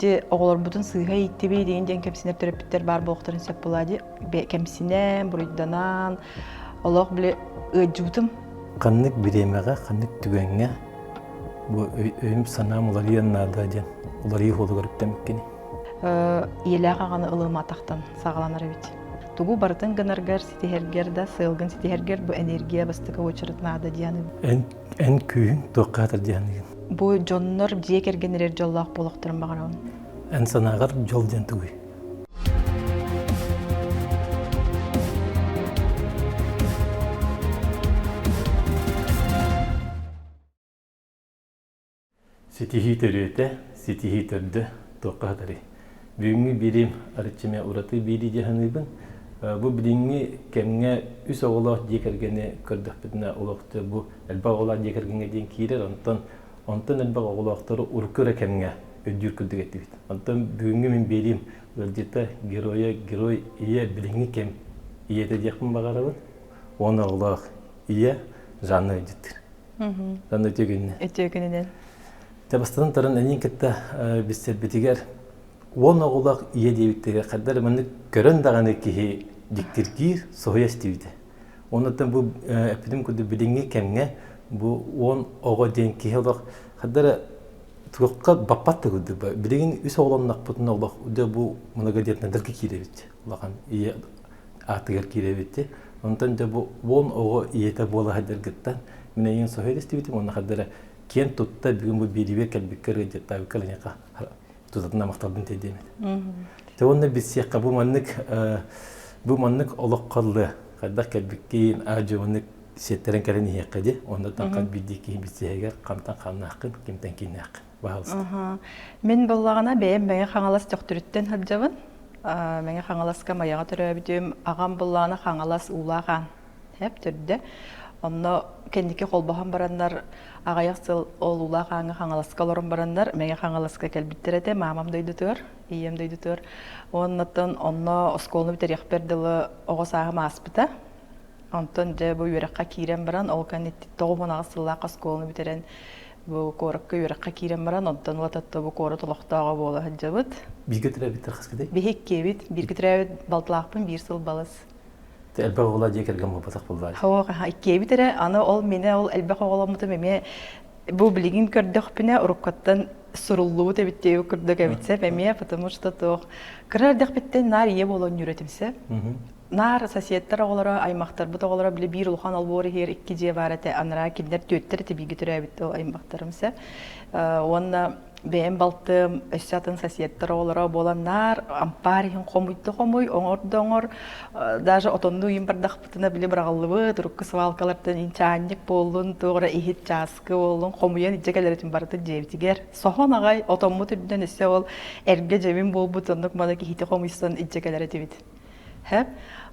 Ити оҕолорбутун сыыһа ииттибит диэн диэн кэмсинэр төрөппүттэр баар буолуохтарын сөп буолаа дии. Кэмсинэн, буруйданан, олох били ыалдьыбытым. Ханнык бириэмэҕэ, ханнык түгэҥҥэ бу өйүм-санаам уларыйыан наада диэн уларыйыы суолугар үктэммиккиний? Ийэлээх аҕаны ылымматахтан саҕаланар эбит. Тугу барытын гынаргар, ситиһэргэр да, сыалгын ситиһэргэр бу энергия бастакы уочарат наада диэн. Эн, эн күүһүҥ туохха хатар диэхиҥин? Бу дьоннор дьиэ кэргэннэригэр дьоллоох буолуохтарын баҕарабын. Эн санааҕар дьол диэн тугуй? Ситиһии төрүөтэ, ситиһии төрдө туохха сытарый? Бүгүҥҥү биэриим арыччымя ураты биэрии дии саныыбын. Бу билиҥҥи кэмҥэ үс оҕолоох дьиэ кэргэни көрдөхпүтүнэ олохто бу элбэх оҕолоох дьиэ кэргэҥҥэ диэн киирэр, онтон онтон элбэх оҕолоохтору урукку эрэ кэмҥэ өйдүүр курдук этибит. Онтон бүгүҥҥү мин биэриим ыалдьыта, геройа, герой ийэ билиҥҥи кэм ийэтэ диэхпин баҕарабын. Уон оҕолоох ийэ Жанна ыалдьыттыыр. Жанна үтүө күнүнэн. Үтүө күнүнэн. Дьэ бастатан туран эниин кытта билсэрбитигэр уон оҕолоох ийэ диэбиттэригэр хайдах эрэ маннык көрөн даҕаны киһи дьиктиргиир, соһуйа истибитэ. Оннуттан бу эппитим курдук билиҥҥи кэмҥэ бу уон оҕо диэн киһи олох хайдах эрэ туохха баппат да курдук. Билигин үс оҕолоннохпутуна олох дьэ бу многодетнайдарга киирэбит. Улахан ийэ аатыгар киирэбит. Онтон дьэ бу уон оҕо ийэтэ буола сылдьаргыттан мин эйигин соһуйа истибитим уонна хайдах эрэ киэн тутта бүгүн бу биэриибэр кэлбиккэр ыалдьыттаабыккар эйиэхэ тутатына махталбын тиэрдиэм этэ. Те уонна билсиэххэ бу маннык бу маннык олоххо хайдах кэлбиккин аа-дьуо маннык сиэттэрэн кэлэн иһиэххэ дии оннуттан хас биирдии киһи билсиһигэр хантан ханнааххын кимтэн кииннээххин баһаалыста. Мин буоллаҕына бэйэм Мэҥэ Хаҥалас Төхтүрүттэн сылдьабын. Мэҥэ Хаҥаласка Майаҕа төрөөбүтүм. Аҕам буоллаҕына Хаҥалас Уулаах Аан Эп төрдө. Онно кэнники холбоһон бараннар аҕыйах сыл ол Уулаах Ааҥҥа Хаҥаласка олорон бараннар Мэҥэ Хаҥаласка кэлбиттэр этэ маамам дойдутугар, ийэм дойдутугар. Уоннаттан онно оскуоланы бүтэриэхпэр дылы оҕо сааһым ааспыта. Онтон дьэ бу үөрэххэ киирэн баран, ол кэнниттэн 98 сыллаах оскуоланы бүтэрэн бу куоракка үөрэххэ киирэн баран, онтон ылататта бу куорат олохтооҕо буола сылдьабыт. Бииргэ төрөөбүттэр хаскытай? Биһи иккиэбит. Бииргэ төрөөбүт балтылаахпын биир сыл балыс. Элбэх оҕолоох дьиэ кэргэн буолбатах буоллаҕа. Суох, иккиэбит эрэ. Аны ол минэ ол элбэх оҕоломмутум эмиэ бу билигин көрдөхпүнэ уруккаттан суруллубут эбит диэбит курдук эбит сөп эмиэ, потому что туох кыра эрдэхпиттэн наар ийэ буолан үөрэтим сөп. Наар соседтар оҕолоро, аймахтарбыт оҕолоро били биир улахан олбуор иһигэр икки дьиэ баар этэ, анараа кинилэр түөттэр этэ бииргэ төрөөбүт ол аймахтарым сөп. Уонна бэйэм балтым, өссө атын соседтар оҕолоро буолан наар ампаар иһин хомуйда хомуй, оҥор да оҥор, даже отоннуу иһин бардахпытына били быраҕыллыбыт урукку свалкалартан инчаанньык буоллун, туох эрэ иһит чааскы буоллун хомуйан илдьэ кэлэр этим барытын дьиэбитигэр. Соһон аҕай отоммут үрдүнэн өссө ол эргэ дьэбин буолбут оннук маны киһити хомуйсан илдьэ кэлэр этибит. Һэп.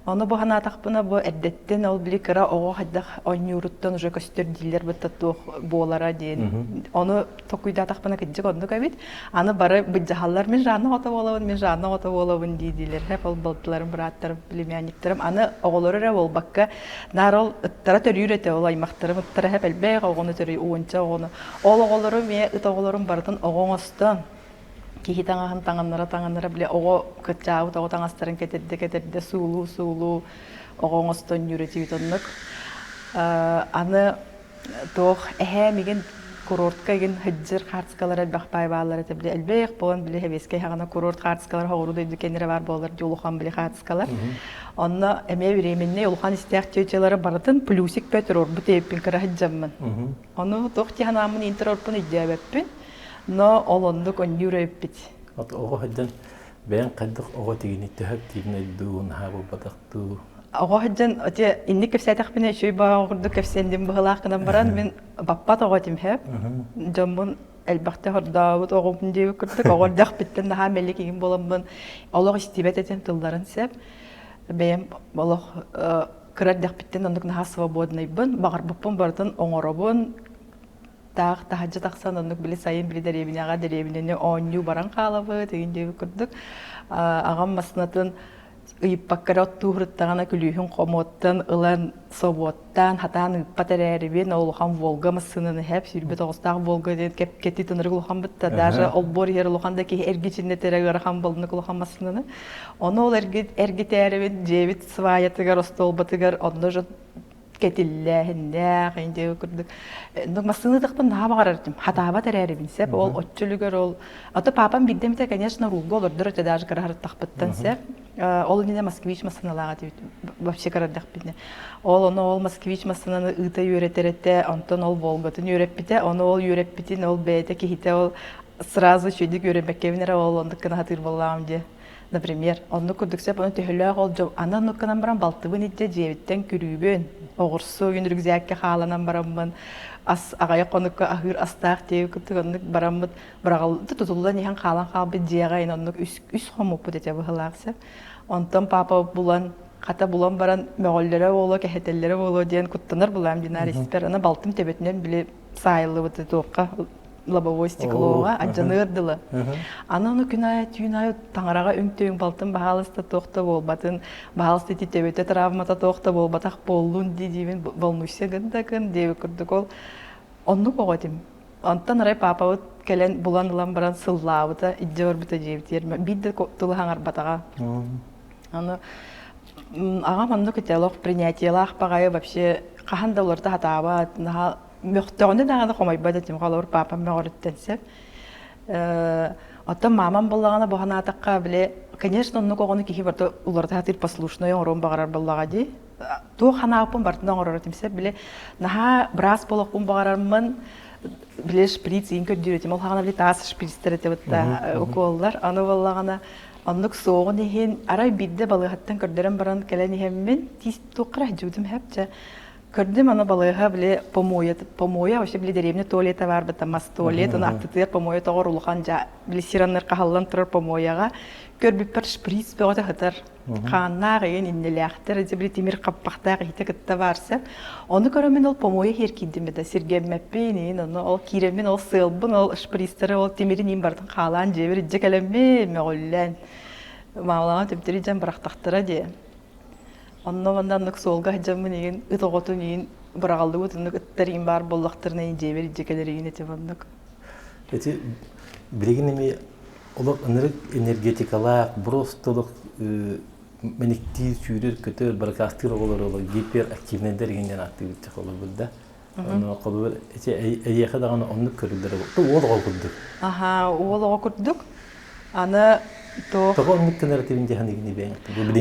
Ону бу санаатахпына бу эрдэттэн ол били кыра оҕо хайдах оонньууруттан уже көстөр дииллэр бытта туох буолара диэн. Ону толкуйдаатахпына кырдьык оннук эбит. Аны бары быдьаһаллар мин Жанна оҕото буолабын, мин Жанна оҕото буолабын дии диилэр. Һэп ол балтыларым, бырааттарым, племянниктарым. Аны оҕолору эрэ буолбакка наар ол ыттара төрүүр этэ ол аймахтарым ыттара һэп элбэх оҕону төрүй уонча оҕону. Ол оҕолору эмиэ ыт оҕолорун барытын оҕо оҥостон киһи таҥаһын таҥыннара-таҥыннара били оҕо кыччаабыт оҕо таҥастарын кэтэрдэ-кэтэрдэ суулуу-суулуу оҕо оҥостон ньүрэтибит оннук аны туох эһээ мигин курортка игин хыдьыр хаартыскалар элбэх баай бааллар этэ били элбэх буолан били сэбиэскэй хаҕана курорт хаартыскалар хоҕуруу дойду кэннирэ баар буолар дии улахан били хаартыскалар онно эмиэ временнэй улахан истээх тетялары барытын плюсик Петр орбут эбиппин кыра сылдьаммын ону туох дии санааммын интерорпун өйдөөбөппүн Но ол оннук онньуур эбиппит. От оҕо сылдьан бэйэҥ хайдах оҕо тигини төһө активнай дуу, наһаа буолбатах дуу? Оҕо сылдьан ити инник кэпсээтэхпинэ үчүгэй баҕа курдук кэпсиэндим быһылаах гынан баран мин баппат оҕо этим һэп. Дьоммун элбэхтэ хордообут оҕобун диэбит курдук оҕо эрдэхпиттэн наһаа мэлик игин буоламмын олох истибэт этим тылларын сөп. Бэйэм олох кыра эрдэхпиттэн оннук наһаа свободнайбын, баҕарбыппын барытын оҥоробун, таах таһырдьа тахсан оннук били сайын били дэриэбинэҕэ дэриэбинэни оонньуу баран хаалабыт игин диэбит курдук аҕам массыынатын Ыйыппакка эрэ оттууһуруттаҕына күлүүһүн хомуоттан ылан собуоттаан хатаан ыыппат эрээрибин ол улахан Волга массыынаны хэп 29-таах Волга диэн кэп-кэти тынырык улахан бытта даже олбуор иһэр улахан да киһи эргичиннэтэрэ ыарахан болнук улахан массыынаны ону ол эргитээрибин дьиэбит сваятыгар остуолбатыгар онно же кэтиллээһиннээх инде курдук массыына тахпын наһаа баҕарар этим хатаабат эрээрибин сеп ол оччо ол а то папам биирдэ конечно рулга олордор этэ даже кыраһарыттахпыттан сеп ол иннинэ москвич массыыналаах этибит вообще кырардахпитинэ ол ону ол москвич массыынаны ыыта үөрэтэр этэ онтон ол волгатын үөрэппитэ ону ол үөрэппитин ол бэйэтэ киһитэ ол сразу үчүгэйдик үөрэммэккэбин эрэ ол оннук гына сатыыр буоллаҕым дии Например, оннук курдук сөп, ону төһөлөөх ол дьон аны оннук гынан баран балтыбын илдьэ дьиэбиттэн күрүүбүн, оҕурсу күн рюкзакка хааланан бараммын, ас аҕыйах хонукка аһыыр астаах диэбит курдук оннук бараммыт быраҕыл тутуллан иһэн хаалан хаалбыт дьиэҕэ ин оннук үс, үс хоммуппут этэ быһылаах сөп. Онтон папа булан хата булан баран мөҕөллөрө буолуо, кэһэтэллэрэ буолуо диэн куттанар булаам динаар испэр. Аны балтым төбөтүнэн били саайыллыбыты туохха лобовой стеклоҕа адьаныар дылы. Аны ону күн аайы түүн аайы таҥараҕа үҥтүөҥ балтым баһаалыста туох да буолбатын, баһаалыста ити төбөтө травмата туох да буолбатах буоллун дии диибин волнуйся гын да гын диэбит курдук ол оннук оҕо этим. Онтон арай папабыт кэлэн булан ылан баран сыллаабыта, илдьэ барбыта дьиэбитигэр биир да тылы хаҥарбатаҕа. Аны аҕам оннук этэ олох принятиелаах баҕайы вообще хаһан да уларыта сатаабат, наһаа мөхтөҕүнэ даҕаны хомойбот этим холобур папам мөҕөрүттэн сөп оттон маамам буоллаҕына бу санаатахха били конечно оннук оҕону киһи барыта уларыта сатыыр послушной оҥоруон баҕарар буоллаҕа дии туох санаабыппын барытын оҥорор этим сөп били наһаа быраас буолуохпун баҕарармын били шприц иин көрдүүр этим ол хаҕана били таас шприцтэр этэ бытта укуоллар аны буоллаҕына оннук суоҕун иһин арай биирдэ балыыһаттан көрдөрөн баран кэлэн иһэммин тиис туохха эрэ сылдьыбытым хэп Көрдүм аны балыыһа били помоя помоя вообще били дэриэбинэ туалета баар быта мас туалет ону аттытыгар помоя тоҕор улахан дьа били сираннар хаһаллан турар помояҕа көрбүппэр шприц бөҕөтө сытар хааннаах игин иннилээхтэр дьэ били тимир хаппахтаах иһитэ кытта баарса ону көрөммүн ол помоя иһэр киирдим да сиргэммэппин иин ону ол киирэммин ол сыалбын ол шприцтары ол тимирин иин барытын хаалаан дьиэбэр илдьэ кэлэммин мөҕүллэн маамалаҕа түптүрү дьэн бырахтахтара дии Онно манна оннук суолга сылдьаммын игин ыт оҕотун игин быраҕыллыбыт оннук ыттар игин баар буоллахтарына игин дьиэбэр илдьэ кэлэр игин этим оннук. Эти билигин эми олох ынырык энергетикалаах, просто олох мэниктиир, сүүрэр-көтөр, баракаастыыр оҕолор олох гиперактивнайдар игин диэн ааттыыбыт холобур да. Ону холобур эти эйиэхэ даҕаны оннук көрүллэр уол оҕо курдук. Аха, уол оҕо курдук. Аны туох Тоҕо оннук гынар этибин диэн игини бэйэҥ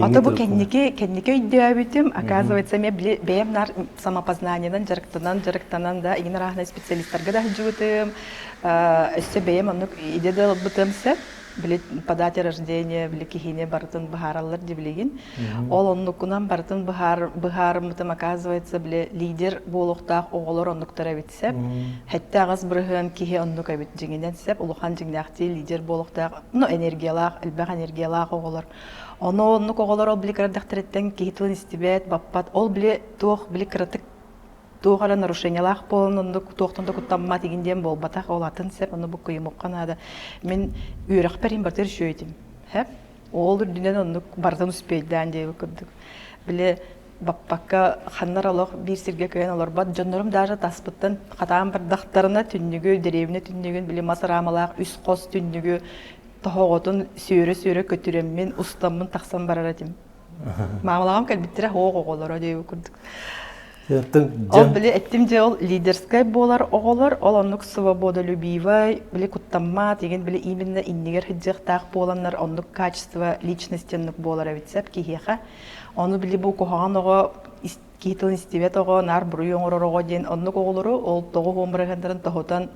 Ото бу кэнники кэнники өйдөөбүтүм, оказывается, мен били бэйэм нар самопознаниенан дьарыктанан дьарыктанан да игин арааһынай специалисттарга да сылдьыбытым, өссө бэйэм оннук идэ да ылбытым сөп. Били по дате рождения били киһини барытын быһаараллар дии билигин. Ол оннукунан барытын быһаар быһаарыммытым, оказывается, били лидер буолуохтаах оҕолор оннуктар эбит сөп. 78% киһи оннук эбит дьиҥинэн сөп. Улахан дьиҥнээхтии лидер буолуохтаах, ну энергиялаах, элбэх энергиялаах оҕолор. Ону оннук оҕолор ол били кыра киһи тылын истибэт, баппат. Ол били туох били кыратык туох эрэ нарушениелаах буолан оннук туохтан да куттаммат игин диэн буолбатах. Ол атын сөп, ону буккуйумукка наада. Мин үөрэхпэр иһин барытыгар үчүгэй этим. Сөп. Ол үрдүнэн оннук барытын успейдаан диэбит курдук. Били баппакка ханнар олох биир сиргэ кыайан олорбот дьоннорум даже таспыттан хатаан бардахтарына түннүгү дэриэбинэ түннүгүн били мас араамалаах үс хос түннүгү тоһоҕотун сүөрэ-сүөрэ көтүрэммин устаммын тахсан барар этим маамалаҕым кэлбиттэрэ оҕ оҕолоро диэбит курдук ол били эттим дьэ ол лидерскай буолар оҕолор ол оннук свободолюбивай били куттаммат игин били именно иннигэр сылдьыахтаах буоланнар оннук качество личности оннук буолар эбит сөп киһиэхэ Ону били бу куһаҕан оҕо киһи тылын истибэт оҕо, наар буруйу оҥорор оҕо диэн оннук оҕолору ол тоҕо бырыһыаннарын тоһутан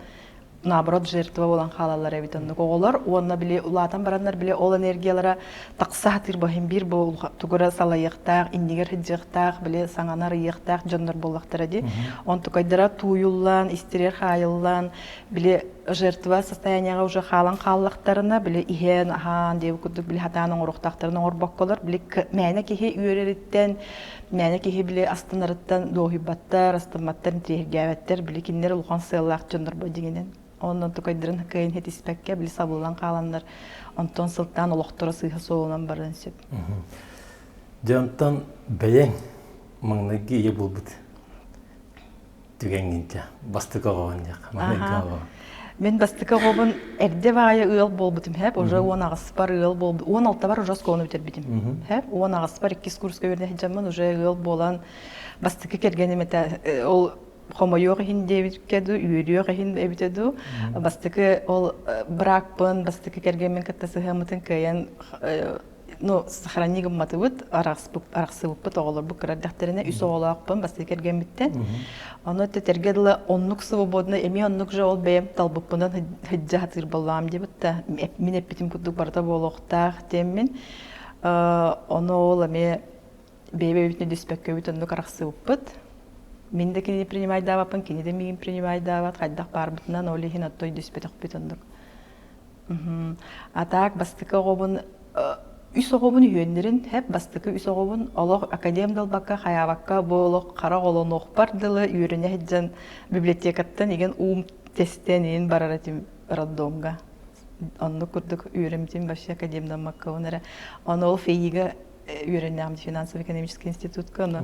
наоборот жертва буолан хаалаллар эбит оннук оҕолор уонна били улаатан бараннар били ол энергиялара тахса сатыыр баһын биир бу тугура салайыахтаах иннигэр сылдьыахтаах били саҥаны арыйыахтаах дьоннор буоллахтара дии онтукайдара тууйуллан истирэр хаайыллан били жертва состояниеҕа уже хаалан хааллахтарына били иһэн аһаан диэбит курдук били хатаан оҥоруохтаахтарын оҥорбокколор били мээнэ киһи үөрэриттэн мээнэ киһи били астынарыттан дуоһуйбаттар астымматтар интириэһиргээбэттэр били кинилэр улахан сыаллаах дьоннор бу дьиҥинэн онон тукайдарын кыайан хитиспэккэ били сабыллан хааланнар онтон сылтаан олохторо сыыһа суолунан барыан сөп. Дьэ онтон бэйэҥ маҥнайгы ийэ буолбут түгэҥҥин дьэ бастакы оҕоҕун диэх маҥнайгы оҕо. Мин бастакы оҕобун эрдэ баайы ыал буолбутум хэп уже 18-бар ыал буолбут 16-бар уже оскуоланы бүтэрбитим хэп 18-бар иккис курска үөрэнэ сылдьаммын уже ыал буолан бастакы кэргэним этэ ол хомойуох иһин диэбиккэ дуу үөрүөх иһин эбитэ дуу бастакы ол бракпын бастакы кэргэммин кытта сыһыаммытын кыайан ну сохрани гымматыбыт арахсыбыппыт оҕолорбут кыра эрдэхтэринэ үс оҕолоохпун бастакы кэргэммиттэн ону тэтэргэ дылы оннук свободно эмиэ оннук же ол бэйэм талбыппынан сылдьа сатыыр буоллаҕым диэбит да мин эппитим курдук барыта буолуохтаах диэммин ону ол эмиэ бэйэ-бэйэбитин өйдөспөккөбүт оннук арахсыбыппыт. Мин да кинини принимайдаабаппын, кини да миигин принимайдаабат, хайдах баарбытынан ол иһин отто өйдөспөтөхпүт оннук. А так бастакы оҕобун үс оҕобун үһүөннэрин хэп бастакы үс оҕобун олох академ далбакка хайаабакка бу олох хара оҕолонуохпар дылы үөрэнэ сылдьан библиотекаттан игин уум тестен иин барар этим роддомга оннук курдук үөрэммитим вообще академнаммаккабын эрэ ону ол фейига үөрэннэҕим финансово-экономический институтка но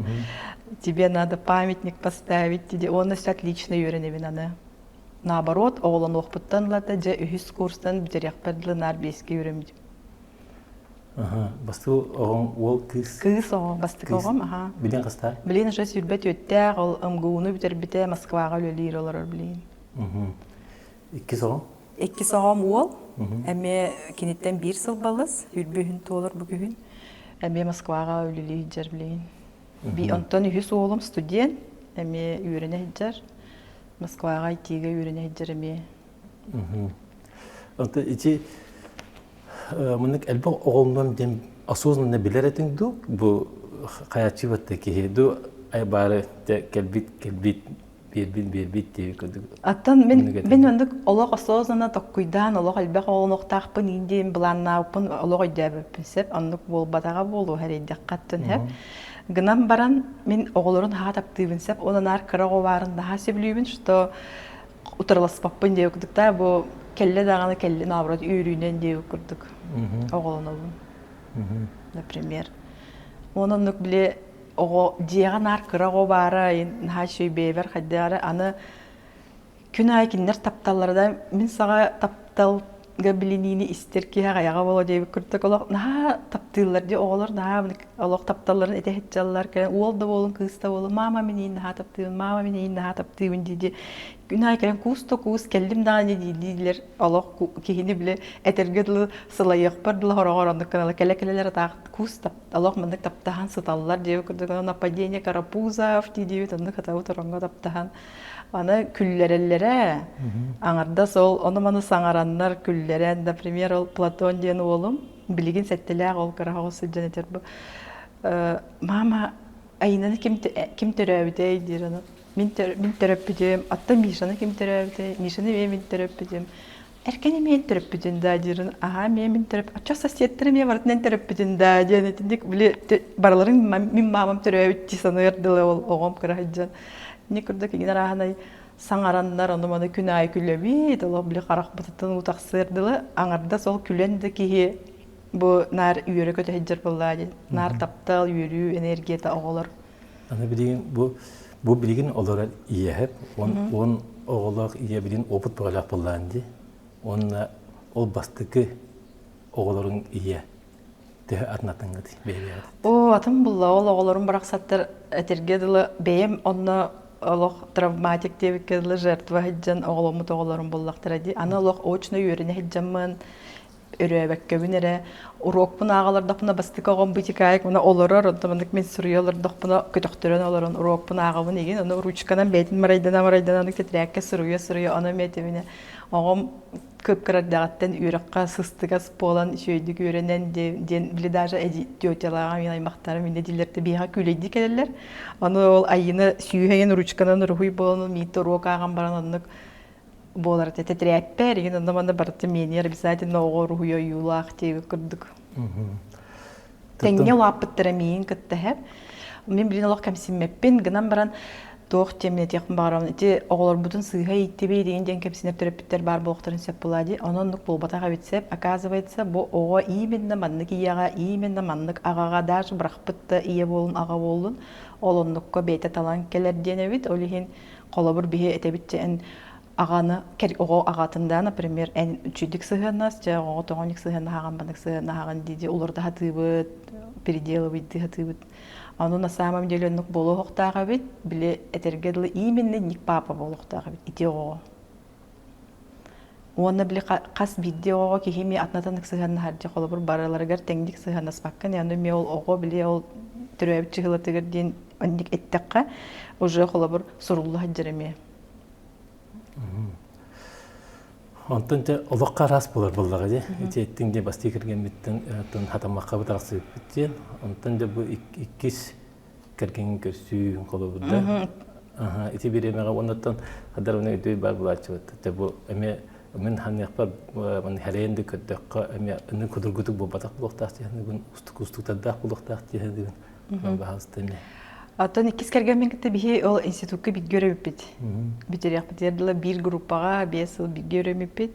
тебе надо памятник поставить диде уонна все отлично үөрэнэбин аны наоборот оҕолонуохпуттан ылата дьэ үһүс курстан бүтэриэхпэр дылы наар биэскэ үөрэммитим Бастакы оҕоҥ уол кыыс кыыс оҕо бастакы оҕом аха билин хастаах билин уже 24-тээх ол МГУну бүтэрбитэ Москваҕа үлэлиир олорор билигин Иккис оҕоҥ Иккис оҕом уол, эмиэ киниттэн биир сыл балыс, үрбүһүн туолар бу күһүн. Эмиэ Москваҕа үлэлии сылдьар билигин. Онтон үһүс уолум студент, эмиэ үөрэнэ сылдьар. Москваҕа IT-га үөрэнэ сылдьар эмиэ. Онтон ити маннык элбэх оҕолонон диэн осознанно билэр этиҥ дуу бу хайаччы батта киһи дуу баары кэлбит кэлбит биэрбит биэрбит диэбит курдук Аттан мин мин оннук олох осознанно токкуйдаан олох элбэх оҕолонуохтаахпын иин диэн былааннаабыппын олох өйдөөбөппүн сөп оннук буолбатаҕа буолуо эрэйдэххэ аттан сөп гынан баран мин оҕолорун наһаа таптыыбын сөп ол анаар кыра оҕо баарын наһаа сөбүлүүбүн что утарыласпаппын диэбит курдук да бу кэллэ даҕаны кэллэ наоборот үөрүүнэн диэбит курдук оҕолонобун например Онон оннук били оҕо дьиэҕэ наар кыра оҕо баара наһаа үчүгэй бэйэбэр хайдах эрэ аны күн аайы кинилэр тапталлара да мин саҕа тапталга билиниини истэр киһи аҕыйаҕа буолуо диэбит курдук олох наһаа таптыыллар дии оҕолор наһаа олох тапталларын этэ сылдьаллар кэлэн уол да буолун кыыс да буолун мама мин эйигин наһаа таптыыбын мама мин эйигин наһаа таптыыбын дии дии күн аайы кэлэн куус да куус кэллим даҕаны дии дииллэр олох киһини били этэргэ дылы сылайыахпар дылы хороҕор оннук гыналар кэлэ кэлэлэр атаах куус олох маннык таптаһан сыталлар диэбит курдук нападение карапузов дии диэбит оннук хатабыт ороҥҥо таптаһан аны күллэрэллэрэ аҥардас ол ону-маны саҥараннар күллэрэн например ол Платон диэн уолум билигин сэттэлээх ол кыра сылдьан этэр бу мама Айнаны ким ким төрөөбүтэй диир ону мин мин төрөппүтүм оттон Мишаны ким төрөөбүтэй Мишаны эмиэ мин төрөппүтүм Эркэн эмиэ төрөппүтүн да диирин аһаа эмиэ мин төрөп оччо соседтар эмиэ барытынан төрөппүтүн да диэн итинник били барыларын мин маамам төрөөбүт дии саныыр дылы ол оҕом кыра сылдьан ини курдук игин арааһынай саҥараннар ону маны күн аайы күлэбит олох били харахпытыттан уу тахсыар дылы аҥардас ол күлэн да киһи бу наар үөрэ көтө сылдьар буоллаа диэн наар таптал үөрүү энергията оҕолор Аны билигин бу бу билигин олорор ийэһэп 10 оҕолоох ийэ билигин опыт бөҕөлөөх буоллаан дии. Уонна ол бастакы оҕолорун ийэ төһө атын атыҥҥыт бэйэбэҕит? Оо, атын булла ол оҕолорум барахсаттар этэргэ дылы бэйэм онно олох травматик диэбиккэ дылы жертва сылдьан оҕоломмут оҕолорум буллахтара дии. Аны олох очно үөрэнэ сылдьаммын өрөөбөккөбүн эрэ уруокпун ааҕа олордохпуна бастакы оҕом бытикаайык мына олорор онтон маннык мин суруйа олордохпуна көтөхтөрөн олорон уруокпун ааҕабын игин ону ручканан бэйэтин марайдана марайдана оннук тэтэрээккэ суруйа суруйа ону эмиэ этибинэ оҕом кып-кыра эрдэҕиттэн үөрэххэ сыстыгас буолан үчүгэйдик үөрэнэн диэн били даже тетялааҕым мин аймахтарым иннэ дииллэр да биһиэхэ күүлэйдии кэлэллэр ону ол Айыына сүүһэйэн ручканан уруһуй буолан миитэ уруок ааҕан баран оннук буолар этэ тэтэрээппэр игин онно манна барыта миэнигэр обязательно оҕо уруһуйа ойуулаах диэбит курдук тэҥҥэ улааппыттара миигин кытта иһэр мин билин олох кэмсиммэппин гынан баран. Туох диэн этиэхпин баҕарабын, ити оҕолорбутун сыыһа ииттибит диэн диэн кэпсэнэр төрөппүттэр баар буолуохтарын сөп буолаа дии. Онон оннук буолбатах эбит сөп. Оказывается, бу оҕо именно маннык ийэҕэ, именно маннык аҕаҕа даже бырахпыт да ийэ буоллун, аҕа буоллун, ол оннукка бэйэтэ талан кэлэр диэн эбит. Ол иһин холобур биһи этэбит дьэ эн аҕаны оҕо аҕатын да, например, эн үчүгдүк сыһыаннас, дьэ оҕоҕо тоҕо сыһыаннаһаҕын, маннык сыһыаннаһаҕын дии дии уларыта сатыыбыт, переделывайдыы сатыыбыт. Ону на самом деле оннук буолуохтаах эбит, били этэргэ дылы именно ник папа буолуохтаах эбит ити оҕоҕо. Уонна били хас биирдии оҕоҕо киһи эмиэ атын-атыннык сыһыаннаһар дьэ холобур барыларыгар тэҥник сыһыаннаспаккын ону эмиэ ол оҕо били ол төрөөбүт чыһылатыгар диэн оннук эттэххэ уже холобур сурулла сылдьар эмиэ. Онтон дьэ олоххо араас буолар буоллаҕа дии. Ити эттиҥ дии бастыы кэргэммиттэн хатаммакка бытарахсыйбыт диэн. Онтон дьэ бу иккис кэргэҥҥин көрсүү холобурда. Ити бириэмэҕэ уоннаттан хадар өйдөй баар булааччыбыт. Дьэ бу эмиэ мин ханыахпар хэрэйэн да көрдөххө эмиэ аны кудургутук буолбатах буолуохтаах диэхнибин устук устуктардаах буолуохтаах диэхнибин баһаалыста эмиэ. Оттон иккис кэргэммин кытта биһи ол институкка бииргэ өрөмүппүт. Бүтэриэхпитигэр дылы биир группаҕа 5 сыл бииргэ өрөмүппүт.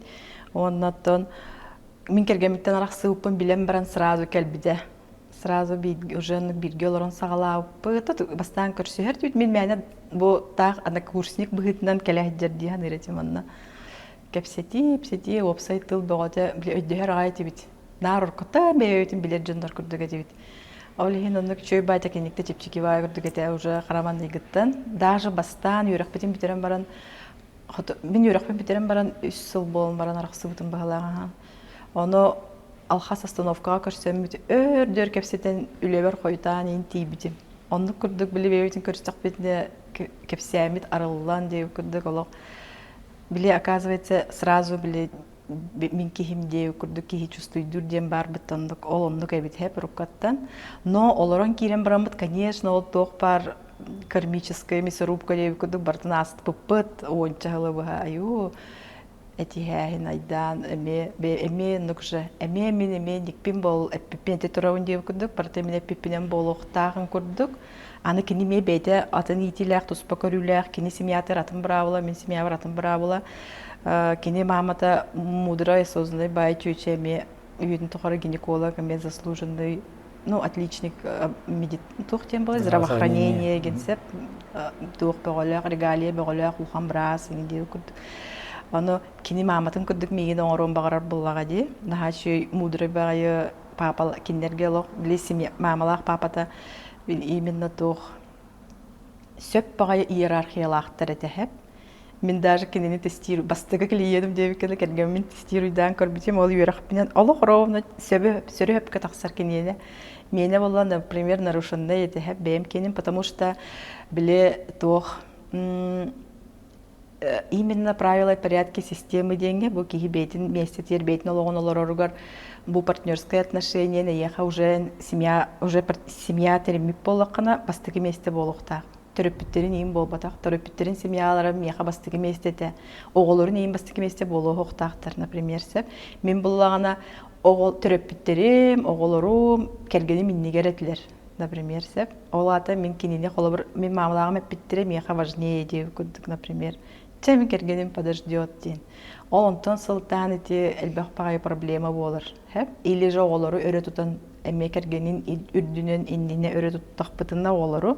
Уонна оттон мин кэргэммиттэн арахсыбыппын билэн баран сразу кэлбитэ. Сразу уже бииргэ олорон саҕалаабыппыт. Бастаан көрсүһэр түүт мин мээнэ бу таах однокурсник быһыытынан кэлэ сылдьар дии саныыр этим онно. Кэпсэтии, ипсэтии, уопсай тыл бөҕөтө били өйдөһөр аҕай этибит. Наар оркута бэйэбитин билэр дьоннор курдук этибит. Ол иһин оннук үчүгэй баайта киниктэ чэпчэки баай курдук этэ уже хараманныйгыттан. Даже бастаан үөрэхпитин бүтэрэн баран мин үөрэхпин бүтэрэн баран үс сыл буолан баран арахсыбытым баһылааҕа. Ону алхас остановкаҕа көрсөммүт өөр-дөр кэпсэтэн үлэбэр хойутаан иин тиийбитим. Оннук курдук били бэйэбитин көрсөхпүтүнэ кэпсээммит арыллан диэбит курдук олох били оказывается сразу били мин киһим диэбит курдук киһи чувствуйдуур диэн баарбыт оннук ол оннук эбит һэп уруккаттан но олорон киирэн бараммыт конечно ол туох баар кармическая мясорубка диэбит курдук барытын ааспыппыт уонча сылы быһа айуу этиһээһин айдаан эмиэ эмиэ оннук же эмиэ мин эмиэ никпин бол эппиппин этэ турабын диэбит курдук барыта мин эппиппинэн буолуохтааҕын курдук аны кини эмиэ бэйэтэ атын иитиилээх туспа көрүүлээх кини семьятыгар атын быраабыла мин семьябар атын быраабыла кини маамата мудрай осознанный баай чүөчэ эмиэ үйэтин тухары гинеколог эмиэ заслуженный ну отличник медит туох диэн буолар здравоохранение генсеп туох бөҕөлөөх регалия бөҕөлөөх улахан быраас диир курдук ону кини мааматын курдук миигин оҥоруон баҕарар буоллаҕа дии наһаа үчүгэй мудрый баҕайы папа кинилэргэ олох били семья маамалаах папата именно туох сөп баҕайы иерархиялаахтар этэ һэп Мин даже кинини тестиир бастакы клиентим диэбиккэ кэргэммин тестиир уйдаан көрбүтүм ол үөрэхпинэн олох ровно сөбө сөрү сөпкө тахсар киниэнэ миэнэ буолла например нарушенный этэ бэйэм киним потому что били туох именно правила и порядки системы диэҥҥэ бу киһи бэйэтин миэстэтигэр бэйэтин олоҕун олороругар бу партнерское отношение эйиэхэ уже семья уже семья тэриммит буоллаххына бастакы миэстэ буолуохтаах төрөппүттэрин иин буолбатах төрөппүттэрин семьялара миэхэ бастакы миэстэтэ оҕолорун иин бастакы миэстэ буолуохтаахтар например сөп мин буллаҕына оҕо төрөппүттэрим оҕолорум кэргэним иннигэр этилэр например сөп ол аата мин кинини холобур мин маамалааҕым эппиттэрэ миэхэ важнее диэбит курдук например чэ мин кэргэним подождет диэн ол онтон сылтаан ити элбэх баҕайы проблема буолар или же оҕолору өрө тутан эмиэ кэргэнин үрдүнэн иннинэ өрө туттахпытына оҕолору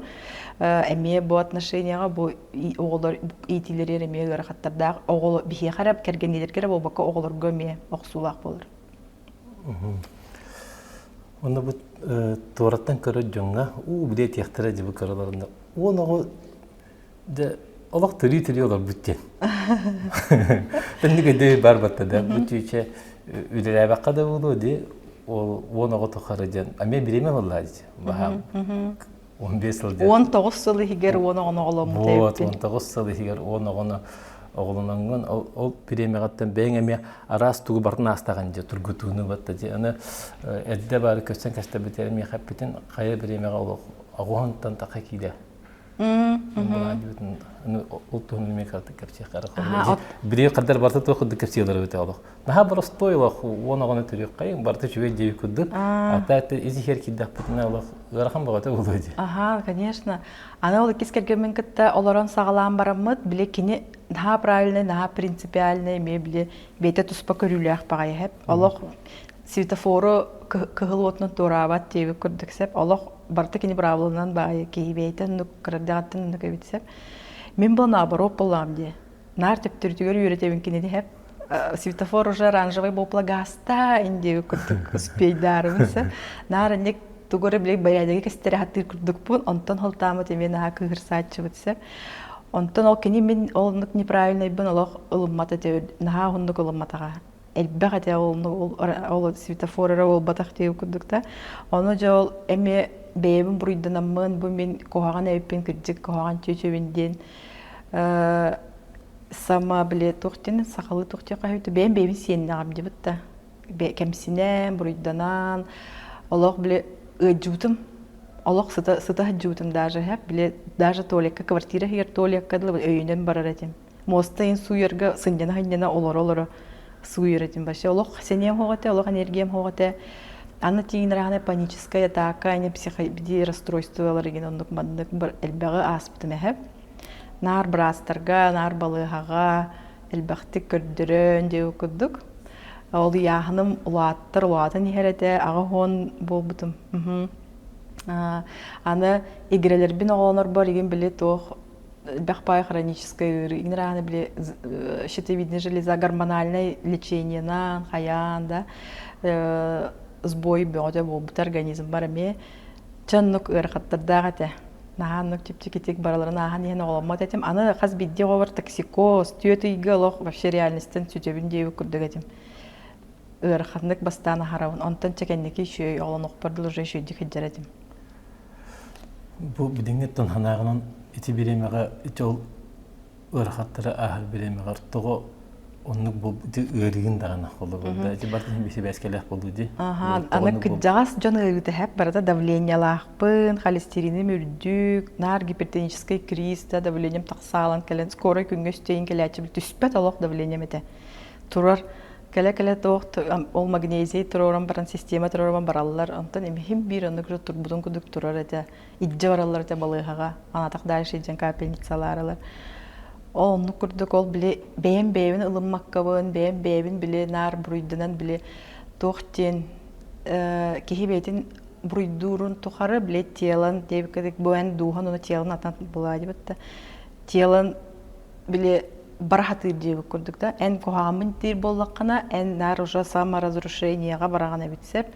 эмиэ бу отношенияҕа бу оҕолор иитиилэригэр эмиэ ыарахаттардаах оҕолор биһиэхэ эрэ кэргэнниилэргэ эрэ буолбакка оҕолорго эмиэ охсуулаах буолар. Онно бу туораттан көрөр дьоҥҥо уу били этиэхтэрэ дьэ бу кыраларында уон оҕо Дьэ, олох төрүү-төрүү олорбут диэн. Тэнник өйдөбүл бар батта да. Бу түүчэ үлэлээбэххэ да буолуо дии. Ол уон оҕо тухары диэн. Эмиэ бириэмэ буолла дии. Баһаам. 15 сыл диэн. 19 сыл иһигэр уон оҕону оҕоломмут Вот, 19 сыл иһигэр уон оҕону оҕолоноҥҥун ол, ол бириэмэҕиттэн бэйэҥ эмиэ араас тугу барытын аастаҕын дии тургутууну батта дии. Аны эрдэ баары көстөн кэстэбитигэр миэхэ эппитин хайа бириэмэҕэ олох оҕуһунтан таха киилэ. Ол туһунан эмиэ кыратык кэпсиэххэ Били хаддар барыта туох курдук кэпсиэлэр эбит олох. Наһаа боростуой олох уон оҕону төрүөххэйин барыта үчүгэй диэбит курдук. А так ис-иһэр киирдэхпитинэ олох ыарахан бөҕөтө буолуо дии. Аха, конечно. Аны ол иккис кэргэммин кытта олорон саҕалаан бараммыт, били кини наһаа правильный, наһаа принципиальный, эмиэ били бэйэтэ туспа көрүүлээх баҕайы эһэп. Олох светофору кыһыл уотунан туораабат диэбит курдук сеп. Олох барыта кини быраабылынан баайы киһи бэйэтэ оннук кырардаҕыттан оннук эбит сеп. Мин был наоборот буоллаҕым дии. Наар төптөрүтүгэр үөрэтэбин кинини эһэп. Светофор уже оранжевый буолла гаста инди курдук успейдаарыбын сеп. Наар инник тугу эрэ били бэрээдэги кэстэрэ сатыыр курдукпун, онтон холтааммыт эмиэ наһаа кыыһырсааччыбыт сеп. Онтон ол кини мин ол оннук неправильнайбын олох ылыммат этэ, наһаа уһуннук ылымматаҕа. Элбэх этэ ол ол светофор эрэ буолбатах диэн курдук да. Ону дьэ ол эмиэ бэйэбин буруйданаммын, бу мин куһаҕан эбиппин, кырдьык куһаҕан чүөчэбин диэн сама били туох диэн сахалыы туох диэн хаһыйбыт бэйэм бэйэбин сиэннэҕим дибит да кэмсинэн, буруйданан, олох били ыалдьыбытым. Олох сыта сыта сылдьыбытым даже били даже туалекка квартира иһигэр туалекка дылы өйүнэн барар этим. Муоста иһин сууйарга сынньана-сынньана олоро-олоро сууйар этим. Вообще олох сэниэм суох этэ, олох энергиям суох этэ. Аны тиийин ыраахына паническая атака, ини психо расстройстволар игин оннук маннык элбэҕи ааспытым эһэ. Наар быраастарга, наар балыыһаҕа элбэхтик көрдөрөн диэбит курдук. Ол ыйааһыным улааттар улаатан иһэр этэ, 80 буолбутум. Аны игирэлэрбин оҕолонорбор игин били туох элбэх баай хроническай ыарыы игин рааны били щитовидная железа гормональнай лечениенан хайаан да сбой бөҕөтө буолбут организмбар эмиэ чэ оннук ыарахаттардаах этэ. Наһаа оннук чэпчэкитик барыларын ааһан иһэн оҕоломмот этим. Аны хас биирдии оҕобор токсикоз, түөрт ыйга олох вообще реальностан сүтэбин диэбит курдук этим. Ыараханнык бастаан аһарабын. Онтон чэ кэнники үчүгэй оҕолонуохпар дылы уже үчүгэйдик сылдьар этим. Бу билиҥҥиттэн санааҕынан ити бириэмэҕэ ити ол ыарахаттары ааһар бириэмэҕэр тоҕо оннук буолбут ыарыыгын даҕаны холобур да ити барытын сибээскэлээх буолуу дии. Аха, аны кырдьаҕас дьон ыарыыта хэп барыта давлениелаахпын, холестериным үрдүк, наар гипертоническай криз да давлением тахсаалан кэлэн скорай күҥҥэ үстейин кэлээччи түспэт олох давлением этэ. Турар кэлэ-кэлэ туох ол магнезий туруоран баран система туруоран бараллар онтон имиһим биир оннук турбутун курдук турар этэ илдьэ бараллар этэ балыыһаҕа анатах дальше илдьэн капельницалаарылар ол оннук курдук ол били бэйэм бэйэбин ылыммаккабын бэйэм бэйэбин били наар буруйданан били туох диэн киһи бэйэтин буруйдуурун тухары били телон диэбиккэ бу эн дууһан уонна телон атан булаа диэбит да телон били бара сатыыр диэбит курдук да эн куһаҕаммын диир буоллаххына эн наар уже саморазрушениеҕа бараҕын эбит сөп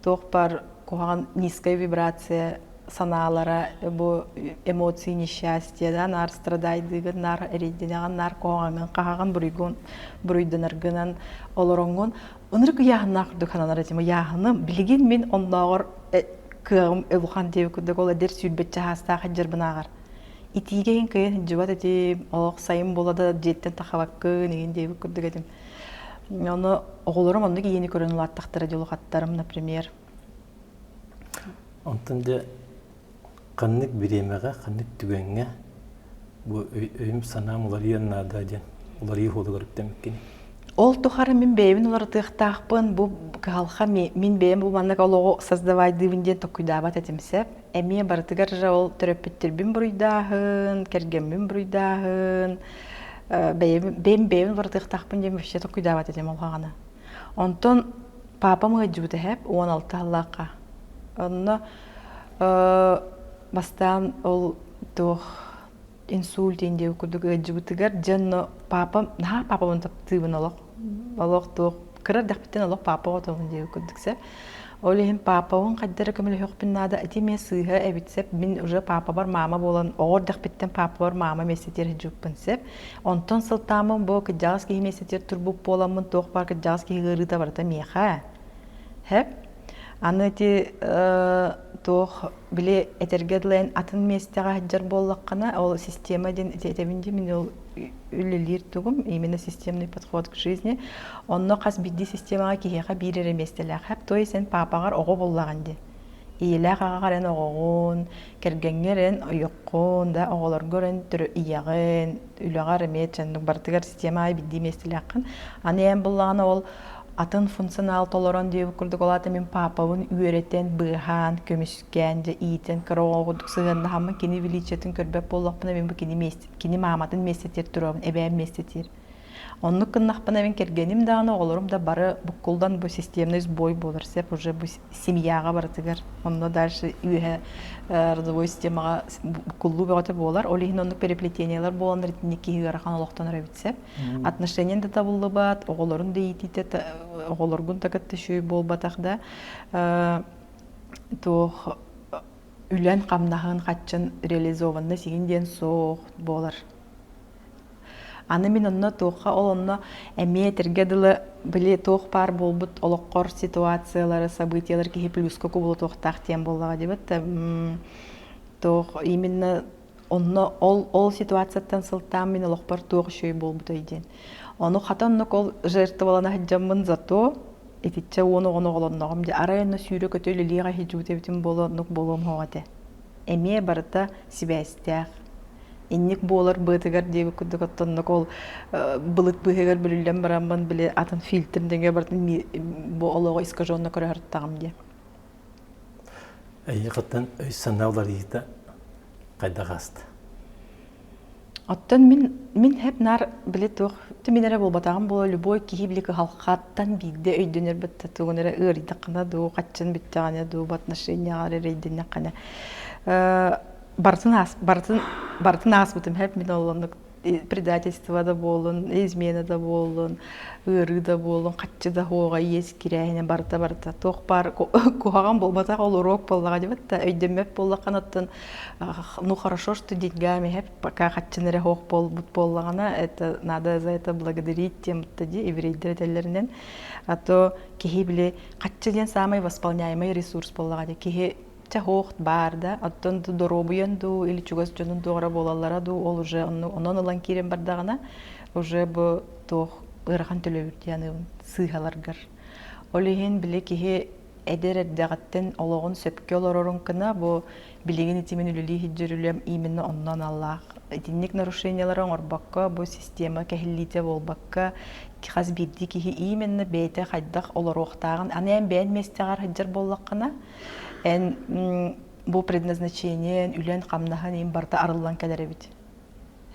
туох бар куһаҕан низкая вибрация санаалара бу эмоции несчастья да наар страдайдыыгын наар эрэйдэнэҕин наар куһаҕаҥҥын хаһаҕын буруйгун буруйданаргынан олороҥҥун ынырык ыйааһыннаах курдук сананар этим ыйааһыным билигин мин оннооҕор кыаҕым улахан диэбит курдук ол эдэр сүүрбэччэ саастаах сылдьарбынааҕар итиигэ иһин кыайан сылдьыбат этим олох сайын буола да дьиэттэн тахабаккын игин диэбит курдук этим ону оҕолорум оннук ийэни көрөн улааттахтара дьулухаттарым например Онтон дьэ ханнык бириэмэҕэ, ханнык түгэҥҥэ бу өйүм-санаам уларыйыан наада диэн уларыйыы суолугар үктэммиккиний? Ол тухары мин бэйэбин уларытыахтаахпын, бу кыһалҕа мин бэйэм бу маннык олоҕу создавайдыыбын диэн толкуйдаабат этим сөп. Эмиэ барытыгар же ол төрөппүттэрбин буруйдааһын, кэргэммин буруйдааһын, бэйэм бэйэбин уларытыахтаахпын диэн вообще толкуйдаабат этим ол хаҕана. Онтон папам ыалдьыбыта эһэп 16 сыллаахха. Онно бастаан ол туох инсульт диэн диэбит курдук ыалдьыбытыгар дьэ онно папам наһаа папабын таптыыбын олох олох туох кыра эрдэхпиттэн олох папа оҕотобун диэбит курдук сөп ол иһин папабын хайда эрэ көмөлөһүөхпүн наада ити эмиэ сыыһа эбит сөп мин уже папабар мама буолан оҕо эрдэхпиттэн папабар мама миэстэтигэр сылдьыбыппын сөп онтон сылтааммын бу кырдьаҕас киһи миэстэтигэр турбут буоламмын туох баар кырдьаҕас киһи ыарыыта барыта миэхэ сөп аны ити туох били этэргэ дылы эн атын миэстэҕэ сылдьар буоллаххына ол система диэн этэбин дии мин ол үлэлиир тугум именно системный подход к жизни онно хас биирдии системаҕа киһиэхэ биир эрэ миэстэлээх то есть эн паапаҕар оҕо буоллаҕын дии. Ийэлээх аҕаҕар эн оҕоҕун, кэргэҥҥэр эн ойоххун да, оҕолоргор эн ийэҕин, үлэҕэр эмиэ чэннук барытыгар система аайы биирдии миэстэлээххин. Аны эн буллаҕына ол атын функционал толорон диэбит курдук ол аата мин паапабын үөрэтэн, быыһаан, көмүскээн, дьэ иитэн кыра оҕо курдук сыһыаннаһаммын кини величиетын көрбөт буоллахпына мин бу кини миэстэ кини мааматын миэстэтигэр туруобун, эбээм миэстэтигэр. Оннук гыннахпына мин кэргэним даҕаны, оҕолорум да бары буккуллан бу системный сбой буолар сөп уже бу семьяҕа барытыгар. Онно дальше үөһэ родовой системаҕа буккуллуу бөҕөтө буолар. Ол иһин оннук переплетениелар буоланнар итинник киһи ыарахан олохтонор эбит сөп. Отношениен да табыллыбат, оҕолорун да иитиитэ оҕолоргун да кытта үчүгэй буолбатах да туох үлэн-хамнаһын хаччын реализованный сигин диэн суох буолар. Аны мин онно туохха ол онно эмиэ этэргэ дылы били туох баар буолбут олоххор ситуациялары, событиялары киһи плюска кубулутуохтаах диэн буоллаҕа диэбит да туох именно онно ол ол ситуацияттан сылтаан мин олохпор туох үчүгэй буолбутай диэн. Ону хата оннук ол жертвалана сылдьаммын зато итиччэ уон оҕону оҕолонноҕум дии арай онно сүүрэ-көтө үлэлиэх иһдьуут эбитим буолуо оннук буолуом суоҕа этэ. Эмиэ барыта сибээстээх. Инник буолар быатыгар диэбит курдук оттоннук ол былыт быыһыгар бүрүллэн бараммын били атын фильтр деңге барытын бу олоҕу искаженно көрө диye. Эйиэхэттэн өй-санаа уларыйыыта хайдах ааста? Оттон мин мин хэп наар били туох мин эрэ буолбатаҕым буола любой киһи били кыһалҕаттан биирдэ өйдөнөр бытта тугун эрэ ыарыйдаххына дуу хаччын бүттэҕинэ дуу бу отношенияҕар эрэйдэннэххинэ барытын аас барытын барытын ааспытым хэп мин ол оннук предательство да буоллун, измена да буоллун, ыарыы да буоллун, хаччы да суоҕа, иэс кирээһинэ барыта барыта туох баар куһаҕан буолбатах ол уруок буоллаҕа дибит да өйдөммөт буоллаххына оттон ну хорошо что деньгами хэп пока хаччын эрэ суох буолбут буоллаҕына это надо за это благодарить тем ди еврейдэр этэллэринэн а то киһи били хаччы диэн самый восполняемый ресурс буоллаҕа ди киһи Чэ суох баар да, оттон доруобуйан дуу или чугас дьонун дуоҕара буолаллара дуу, ол уже онон ылан киирэн бардаҕына, уже бу туох ыарахан төлөбүр диэн аныыбын сыыһаларгар. Ол иһин били киһи эдэр эрдэҕиттэн олоҕун сөпкө олорорун гына бу билигин ити мин үлэлии сылдьар үлэм именно онно аналлаах. Итинник нарушениелары оҥорбокко, бу система кэһиллиитэ буолбакка, хас биирдии киһи именно бэйэтэ хайдах олоруохтааҕын, аны эн бэйэн миэстэҕэр сылдьар буоллаххына, Эн бу предназначениен, үлэн-хамнаһын иһин барыта арыллан кэлэр эбит.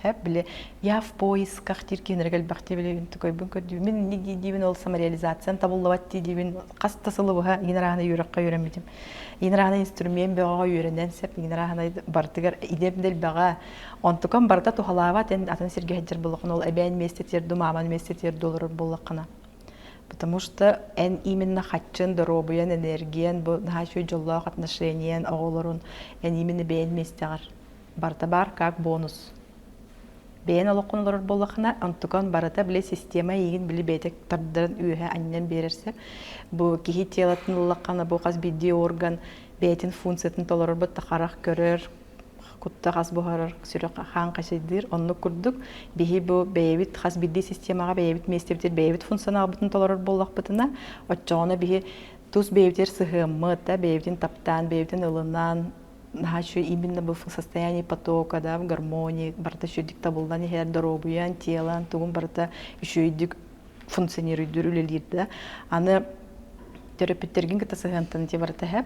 Хэп, били я в поисках диир киһинэрэ элбэхтии били тукайбын көрдүүбүн. Мин инник диибин ол самореализациян табыллыбат диибин хас да сылы быһа иин арааһына үөрэххэ үөрэммитим. Иин арааһына инструмент бөҕөҕө үөрэнэн сеп, иин арааһына барытыгар идэм да элбэҕэ. Онтукам барыта туһалаабат эн атын сиргэ сылдьар буоллаххына ол эбээн миэстэтигэр дуу, мааман миэстэтигэр дуу олорор буоллаххына. Потому что эн именно хаччын, доруобуйан, энергиян, бу наһаа үчүгэй дьоллоох отношениен, оҕолорун эн именно бэйэн миэстэҕэр барыта баар как бонус. Бэйэн олоххун олорор буоллаххына, онтукан барыта били система эйигин били бэйэтэ тардарын үөһэ анньан биэрэр сөп. Бу киһи телотын ыллаххына, бу хас биирдии орган бэйэтин функциятын толорор бытта харах көрөр, кутта хас буһарар, сүрэх хаан хачайдыыр. Оннук курдук биһи бу бэйэбит хас биирдии системаҕа бэйэбит миэстэбитигэр бэйэбит функционалбытын толорор буоллахпытына, оччоҕуна биһи тус бэйэбитигэр сыһыаммыт, да, бэйэбитин таптаан, бэйэбитин ылынан, наһаа үчүгэй именно бу состояние потока, да, гармонии барыта үчүгэйдик табыллан иһэр, доруобуйан, телан, тугун барыта үчүгэйдик функционируйдуур, үлэлиир да. Аны төрөппүттэргин кытта сыһыантан ити барыта иһэ.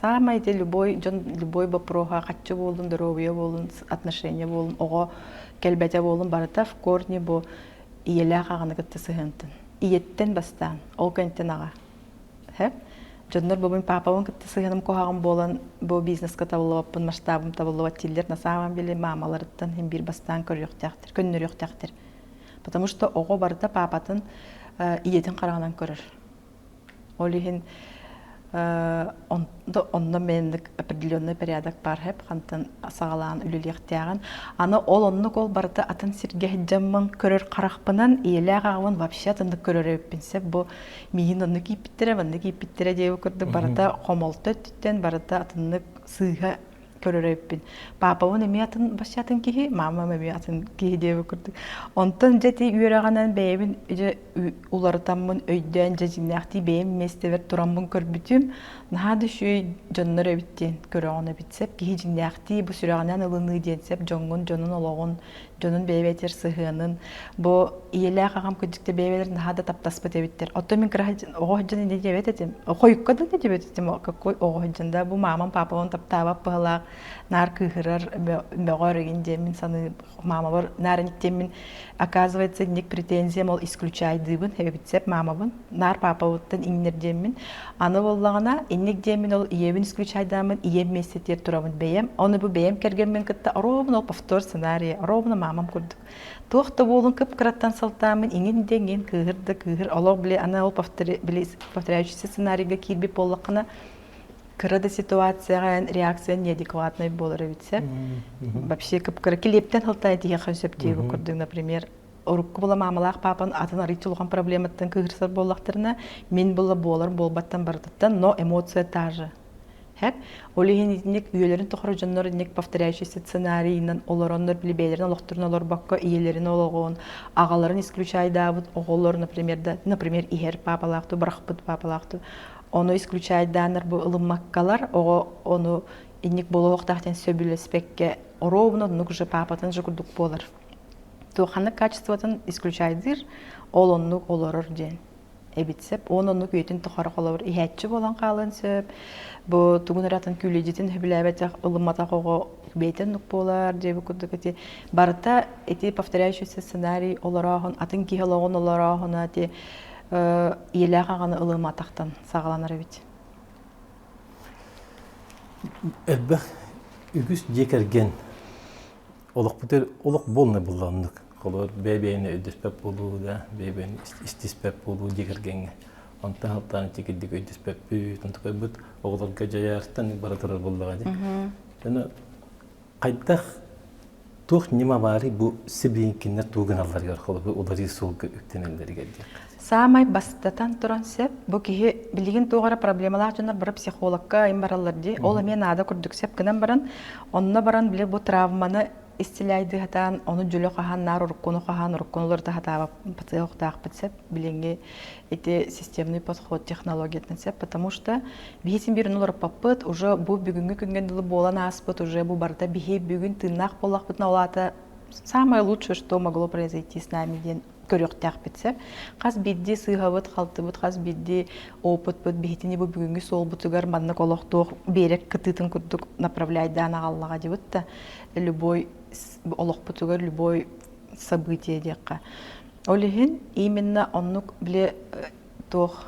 Саамай ити любой дьон любой вопроһа хаччы буоллун, доруобуйа буоллун, отношения буоллун, оҕо кэлбэтэ буоллун барыта в корне бу ийэлээх аҕаны кытта сыһыантан. Ийэттэн бастаан, ол кэнниттэн аҕа. Һэ? Дьоннор бу мин паапабын кытта сыһыаным куһаҕан буолан бу бизнеска табыллыбаппын, масштабым табыллыбат дииллэр. На самом деле маамаларыттан син биир бастаан көрүөхтээхтэр, көннөрүөхтээхтэр. Потому что оҕо барыта паапатын ийэтин хараҕынан көрөр. Ол иһин онно мэнник определенный порядок баар хэп хантан саҕалаан үлэлиэхтээҕин. Аны ол оннук ол барыта атын сиргэ сылдьаммын көрөр харахпынан ийэлээх аҕабын вообще атыннык көрөр эбиппин сөп бу миигин оннук ииппиттэрэ маннык ииппиттэрэ диэбит курдук барыта хомолто өттүттэн барыта атыннык сыыһа. Көрөр эбиппин. Паапабын эмиэ атын вообще атын киһи, маамам эмиэ атын киһи диэбит курдук. Онтон дьэ ити үөрэҕинэн бэйэбин дьэ уларытаммын өйдөөн дьэ дьиҥнээхтии бэйэм миэстэбэр тураммын көрбүтүм наһаа да үчүгэй дьоннор эбит диэн көрөҕүн эбит сөп киһи дьиҥнээхтии бу сүрэҕинэн ылыныы диэн сөп дьоҥҥун дьонун олоҕун дьонун бэйэ-бэйэтигэр сыһыанын бу ийэлээх аҕам кырдьыкта бэйэ-бэйэлэрин наһаа да таптаспыт эбиттэр оттон мин кыра оҕо сылдьан инньэ диэбэт этим хойукка да диэбэт этим какой оҕо сылдьан да бу маамам паапабын таптаабат быһалаах наар кыыһырар мөҕөр игин диэн мин саныы маамабар наар иниктиэммин оказывается инник претензиям ол исключайдыыбын эбит сеп маамабын наар паапабыттан иҥнэр диэммин аны буоллаҕына инник диэммин ол ийэбин исключайдааммын ийэм миэстэтигэр турабын бэйэм ону бу бэйэм кэргэммин кытта оруобуна ол повтор сценария оруобуна маамам курдук туох да буолун кып-кыраттан сылтааммын иҥин да иҥин кыыһыр да кыыһыр олох били аны ол били повторяющийся сценарийга киирбит буоллаххына кыра да ситуацияҕа эн реакция неадекватнай буолар эбит сөп вообще кып-кыра килиэптэн сылтаан этиһиэххэ сөп диэбит курдук например урукку була маамалаах паапан атын арыйчы улахан проблематтан кыыһырсар буоллахтарына мин була буолар буолбаттан барытыттан но эмоция та же Хэп. Ол иһин итинник үйэлэрин тухары дьоннор инник повторяющийся сценарийынан олороннор били бэйэлэрин олохторун олорбокко ийэлэрин олоҕун, аҕаларын исключайдаабыт оҕолор, например, да, например, иһэр паапалаах ту, бырахпыт паапалаах ту, ону исключайдааннар бу ылыммаккалар, оҕо ону инник буолуохтаах диэн сөбүлэспэккэ оруобуна оннук уже паапатын же курдук буолар. Туохханнык качествотын исключайдыыр, ол оннук олорор диэн эбит сөп. Уон оннук үйэтин тухары холобур иһээччи буолан хаалыан сөп. Бу тугун эрэ атын күүлэйдьитин сөбүлээбэтэх, ылымматах оҕо бэйэтэ оннук буолар диэбит курдук ити барыта ити повторяющийся сценарий олорооһун, атын киһи олоҕун олорооһуна ити ийэлээх аҕаны ылымматахтан саҕаланар эбит. Элбэх үгүс дьиэ кэргэн олохпутугар олох буолна буолла оннук. Холобур, бэйэ-бэйэни өйдөспөт буолуу да, бэйэ-бэйэни истиспэт буолуу дьиэ кэргэҥҥэ. Онтон алтаан итикирдик өйдөспөппүт, онтукайбыт оҕолорго дьайаартан бара турар буоллаҕа дии. Аны хайдах туох ньыма баарый бу сибиинкиннэр тугу гыналларыгар холобур уларыы суолга үктэнэллэригэр диэххэ. Саамай бастатан туран сөп, бу киһи билигин туох эрэ проблемалаах дьоннор бары психологка им бараллар дии. Ол эмиэ наада курдук сөп гынан баран, онно баран били бу травманы истилээйдии сатаан, ону дьөлө хаһан, наар уруккуну хаһан, уруккуну уларыта сатаабаппыт сөп. Билиҥҥи ити системный подход технологиятын сөп, потому что биһи син биир уларыппаппыт, уже бу бүгүҥҥү күҥҥэ дылы буолан ааспыт, уже бу барыта биһи бүгүн тыыннаах буоллахпытына, ол аата самое лучшее, что могло произойти с нами диэн көрүөхтээхпит сөп. Хас биирдии сыыһабыт, халтыбыт, хас биирдии опытпыт биһитини бу бүгүҥҥү суолбутугар маннык олохтуох биэрэк кытыытын курдук направляйдаан аҕаллаҕа дибит да любой олохпутугар любой событие диэххэ. Ол иһин именно оннук били туох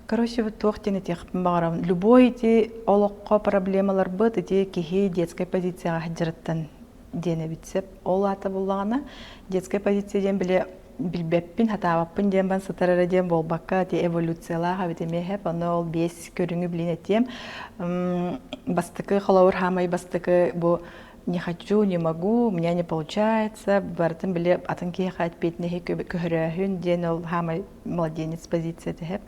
короче туох диэн этиэхпин баҕарабын любой ити олоххо проблемаларбыт ити киһи детскай позицияҕа сылдьарыттан диэн эбит сөп. Ол аата буллаҕына детская позиция диэн били билбэппин, хатаабаппын диэн бан сытар эрэ диэн буолбакка ити эволюциялаах эбит эмиэ хэп. Ону ол биэс көрүҥү билин этиэм. Бастакы холобур хаамай бастакы бу не хочу, не могу, у меня не получается, барытын били атын киһиэхэ эппиэтинэһи көһөрөөһүн диэн ол хаамай младенец позицията хэп.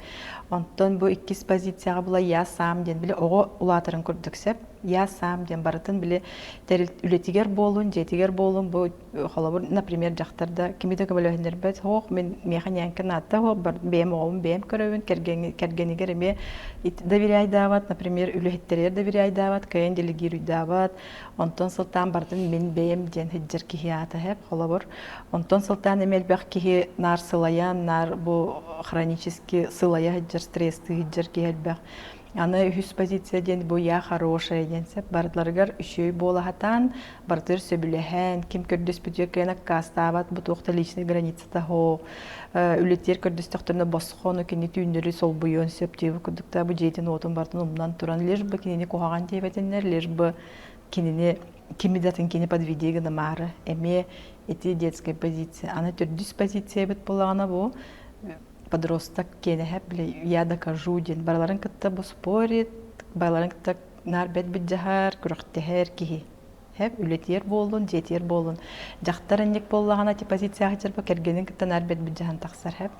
Онтон бу иккис позицияҕа була я сам диэн били оҕо улаатарын курдук сөп. Я сам диэн барытын били үлэтигэр буолун, дьиэтигэр буолун бу холобур, например, дьахтар да кими да көмөлөһүннэрбэт, суох мин миэхэ ньээҥкэ наадта суох, бэйэм оҕобун бэйэм көрөбүн, кэргэнигэр эмиэ доверяйдаабат, например, үлэһиттэригэр доверяйдаабат, кыайан делегируйдаабат, онтон сылтаан барытын мин бэйэм диэн сылдьар киһи аата хэп, холобур. Онтон сылтаан эмиэ элбэх киһи наар сылайан, наар бу хронически сылайа сылдьар, стресстыы сылдьар киһи элбэх. Аны үһүс позиция диэн бу я хорошая диэн сөп. Барыларыгар үчүгэй буола сатаан, барытыгар сөбүлэһэн, ким көрдөспүтүгэр кыайан аккаастаабат, бу туох да личный границата суох. Үлэтигэр көрдөстөхтөрүнэ босхо ону кини түүннэри солбуйуон сөп диэбит курдук да бу дьиэтин уотун барытын умнан туран лишь бы кинини куһаҕан диэбэтиннэр, лишь бы кинини кими да атын кини подведи гынамаары эмиэ ити детская позиция. Аны төрдүс позиция эбит буоллаҕына бу подросток киэнэһэ били я докажу диэн барыларын кытта бу спорит барыларын кытта наар бэт былдьаһар күрэхтэһэр киһи хэп үлэтиэр буоллун дьиэтиэр буоллун дьахтар инник буоллаҕына ити позицияҕа сылдьар кэргэнин кытта наар бэт былдьаһан тахсар хэп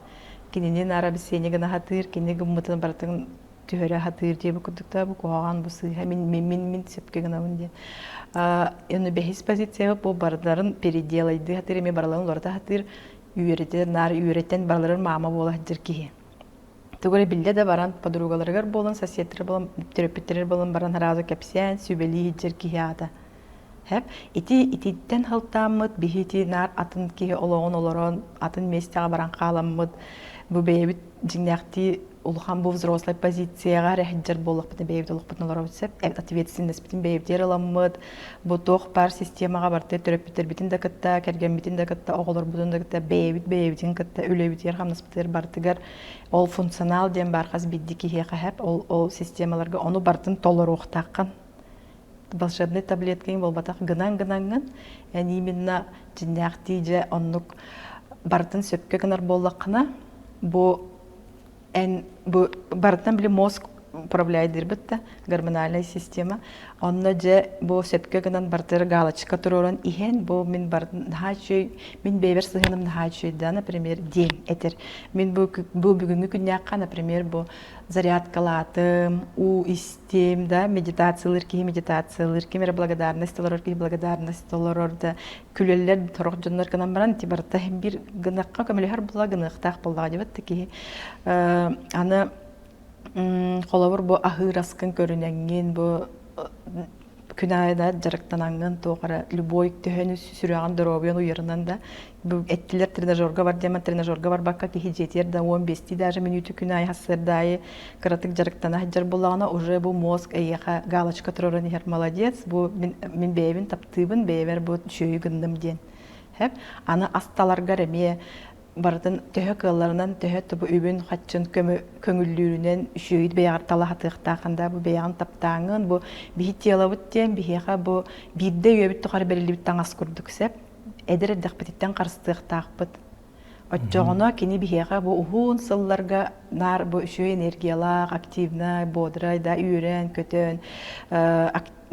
кинини наар обесцение гына сатыыр кини гыммытын барытын. түһэрэ сатыыр диэбит курдук да бу куһаҕан бу сыыһа мин мин мин мин сөпкө гынабын диэн. Ону бэһис позицияҕа бу барыларын переделайдыы сатыыр эмиэ барыларын уларыта сатыыр үөрэтэр наар үөрэтэн барыларын маама буола сылдьар киһи. Тугу эрэ биллэ да баран подругаларыгар буолан соседтара буолан төрөппүттэригэр буолан баран сразу кэпсээн сүбэлии сылдьар киһи аата. Һэп ити ититтэн һылтааммыт биһи ити наар атын киһи олоҕун олорон атын миэстэҕэ баран хааламмыт бу бэйэбит дьиҥнээхтии улахан бу взрослай позицияҕа эрэ сылдьар буоллахпытына бэйэбит олохпутун олоробут сөп ответственностьпытын бэйэбитигэр ыламмыт бу туох баар системаҕа барыта төрөппүттэрбитин да кытта кэргэммитин да кытта оҕолорбутун да кытта бэйэбит бэйэбитин кытта үлэбитигэр хамнаспытыгар барытыгар ол функционал диэн баар хас биирдии киһиэхэ хэп ол ол системаларга ону барытын толоруохтааххын волшебный таблеткаҥ буолбатах гынан-гынаҥҥын эн именно дьиннээхтии дьэ оннук барытын сөпкө гынар буоллаххына бу эн бу барытын били мозг управляет диирбит да гормональная система онно дьэ бу сөпкө гынан бартыр галочка туруоран иһэн бу мин бартын наһаа үчүгэй мин бэйэбэр сыһыаным наһаа үчүгэй да например диэн этэр мин бу бу бүгүҥҥү күннээххэ например бу зарядкалаатым уу истим да медитациялыыр киһи медитациялыыр ким эрэ благодарность толорор киһи благодарность толорор да күлэллэр сорох дьоннор гынан баран ити барыта биир гынахха көмөлөһөр була гыныахтаах буоллаҕа дибэт да киһи аны холобур бу аһыыр аскын көрүнэҥҥин бу күн аайы да дьарыктанаҥҥын туох эрэ любой төһөнү сүрэҕин доруобуйан уйарынан да бу эттилэр тренажерга бар диэмэн тренажерга барбакка киһи дьиэтигэр да 15 даже мүнүүтү күн аайы сарсыарда аайы кыратык дьарыктана сылдьар буоллаҕына уже бу мозг эйиэхэ галочка туруоран иһэр молодец бу мин, мин бэйэбин таптыыбын бэйэбэр бу үчүгэйи гынным диэн Хэп. Аны асталаргар эмиэ барытын төһө кыалларынан төһө бу үбүн хаччын көмө көҥүллүүрүнэн үчүгэйит бэйэҕэр талаһатыахтаахын да бу бэйэҕин таптааҥҥын бу биһи телобут диэн биһиэхэ бу биирдэ үйэбит тухары бэриллибит таҥас курдук сөп эдэр эрдэхпититтэн харыстыахтаахпыт Оччоҕуна кини биһиэхэ бу уһун сылларга наар бу үчүгэй энергиялаах, активнай, бодрай да үөрэн-көтөн,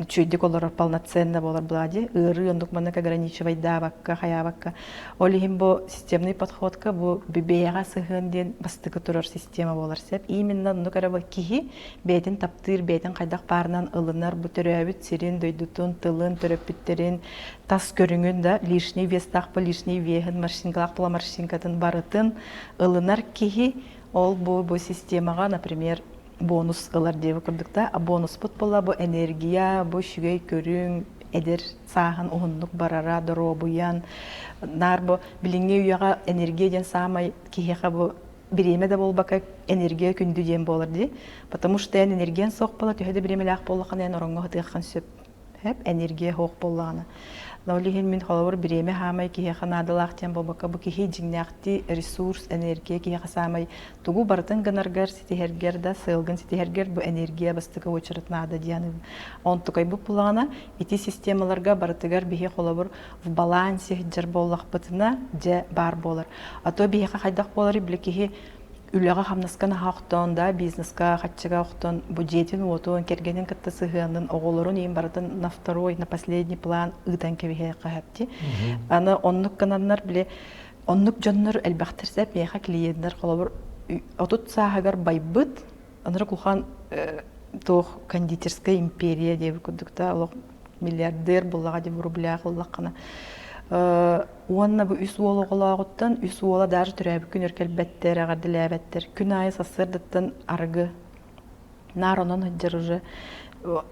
үчүгэйдик олорор полноценно буолар буолаа ыарыы оннук маннык ограничивайдаабакка, хайаабакка. Ол иһин бу системный подходка бу бэйэҕэ сыһыан диэн бастакы турар система буолар сөп. Именно оннук эрэ бу киһи бэйэтин таптыыр, бэйэтин хайдах баарынан ылынар, бу төрөөбүт сирин, дойдутун, тылын, төрөппүттэрин, тас көрүҥүн да лишний вестаах по лишний веһин морщинкалаах була морщинкатын барытын ылынар киһи ол бу бу системаҕа например бонус ылар диэбит курдук да а бонуспут була бу энергия бу үчүгэй көрүҥ эдэр сааһын уһуннук барара доруобуйан наар бу билиҥҥи үйэҕэ энергия диэн саамай киһиэхэ бу бириэмэ да буолбакка энергия күндү диэн буолар дии потому что эн энергиян суох буола төһө да бириэмэлээх буоллаххына эн ороҥҥо сытыаххын сөп Эп энергия суох буоллаҕына. Ол иһин мин холобур бириэмэ хаамай киһиэхэ наадалаах диэн буолбакка бу киһи дьиҥнээхтии ресурс, энергия киһиэхэ саамай тугу барытын гынаргар, ситиһэргэр да, сыалгын ситиһэргэр бу энергия бастакы уочарат наада диэн. Онтукайбыт буоллаҕына ити системаларга барытыгар биһи холобур в балансе сылдьар буоллахпытына дьэ баар буолар. А то биһиэхэ хайдах буоларый били киһи үлэҕэ-хамнаска наһаа охтон да, бизнеска хаччыга охтон, бу дьиэтин-уотун, кэргэнин кытта сыһыанын, оҕолорун иин барытын на второй, на последний план ыытан кэбиһиэххэ сөп Аны оннук гынаннар, били, оннук дьоннор элбэхтэр сөп, миэхэ клиеннэр холобур 30 сааһыгар байбыт, ынырык улахан туох кондитерская империя диэбит курдук да олох миллиардер буллаҕа дии рублях ыллаххына уонна бу үс уол оҕолооҕуттан үс уола даже төрөөбүт күнүгэр кэлбэттэр эҕэрдэлээбэттэр күн аайы сарсыардаттан арыгы наар онон сылдьар уже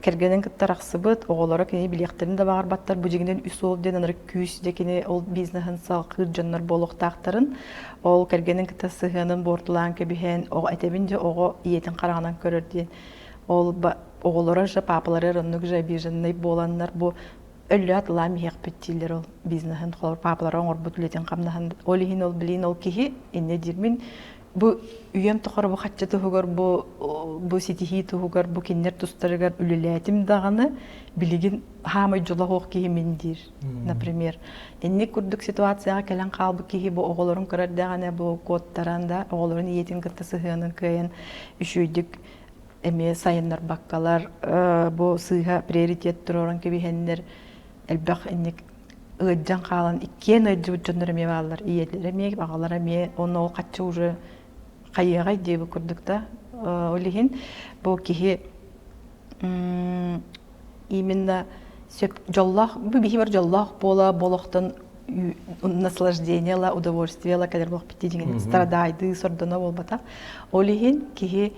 кэргэнин кытта арахсыбыт оҕолоро кини билиэхтэрин да баҕарбаттар бу дьиҥинэн үс уол диэн ынырык күүс дьэ кини ол бизнеһын салҕыыр дьоннор буолуохтаахтарын ол кэргэнин кытта сыһыанын буортулаан кэбиһэн оҕо этэбин дьэ оҕо ийэтин хараҕынан көрөр диэн ол оҕолоро же папалары оннук же обиженный буоланнар бу өллө атылаан иһиэхпит дииллэр ол бизнеһин холор папалара оҥорбут үлэтин хамнаһын ол иһин ол билин ол киһи инньэ диирмин бу үйэм тухары бу хаччы туһугар бу бу ситиһии туһугар бу кинилэр тустарыгар үлэлээтим даҕаны билигин хаамай дьолоһуох киһи мин диир например инник курдук ситуацияҕа кэлэн хаалбыт киһи бу оҕолорун көрөр даҕаны бу куоттаран да оҕолорун ийэтин кытта сыһыанын кыайан үчүгэйдик эмиэ сайыннарбаккалар бу сыыһа приоритет туруоран кэбиһэннэр элбэх инник ыалдьан хаалан иккиэн ыалдьыбыт дьоннор эмиэ бааллар ийэлэрэ эмиэ аҕалара эмиэ онно ол хаччы уже хайыаҕай диэбит курдук да. Ол иһин бу киһи именно сөп дьоллоох бу биһи бар дьоллоох буола болохтон наслаждениела удовольствиела кэлэр буолбут дьиҥин страдайды сордоно буолбатах. Ол иһин киһи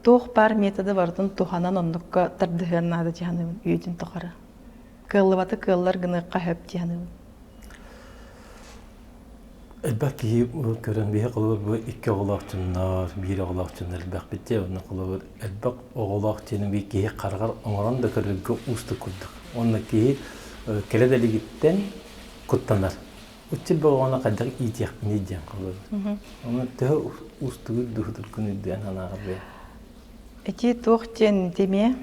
туох баар методы барытын туһанан оннукка тардыһыан наада дии саныыбын үйэтин тухары. Кыаллыбаты кыаллар гыныахха сөп дии саныыбын. Элбэх киһи көрөн биһи холобур бу икки оҕолоох дьоннор, биир оҕолоох дьоннор элбэхпит дии. Онно холобур элбэх оҕолоох диэн биир киһи хараҕар оҥорон да көрөргө уустук курдук. Уонна киһи кэлэ да илигиттэн куттанар. Уччу бөҕөҕүнэ хайдах иитиэхпиний диэн холобур. Ону төһө уустугуй дууһутургун үрдээн санааҕар бэйэ. Ити туох диэн эмиэ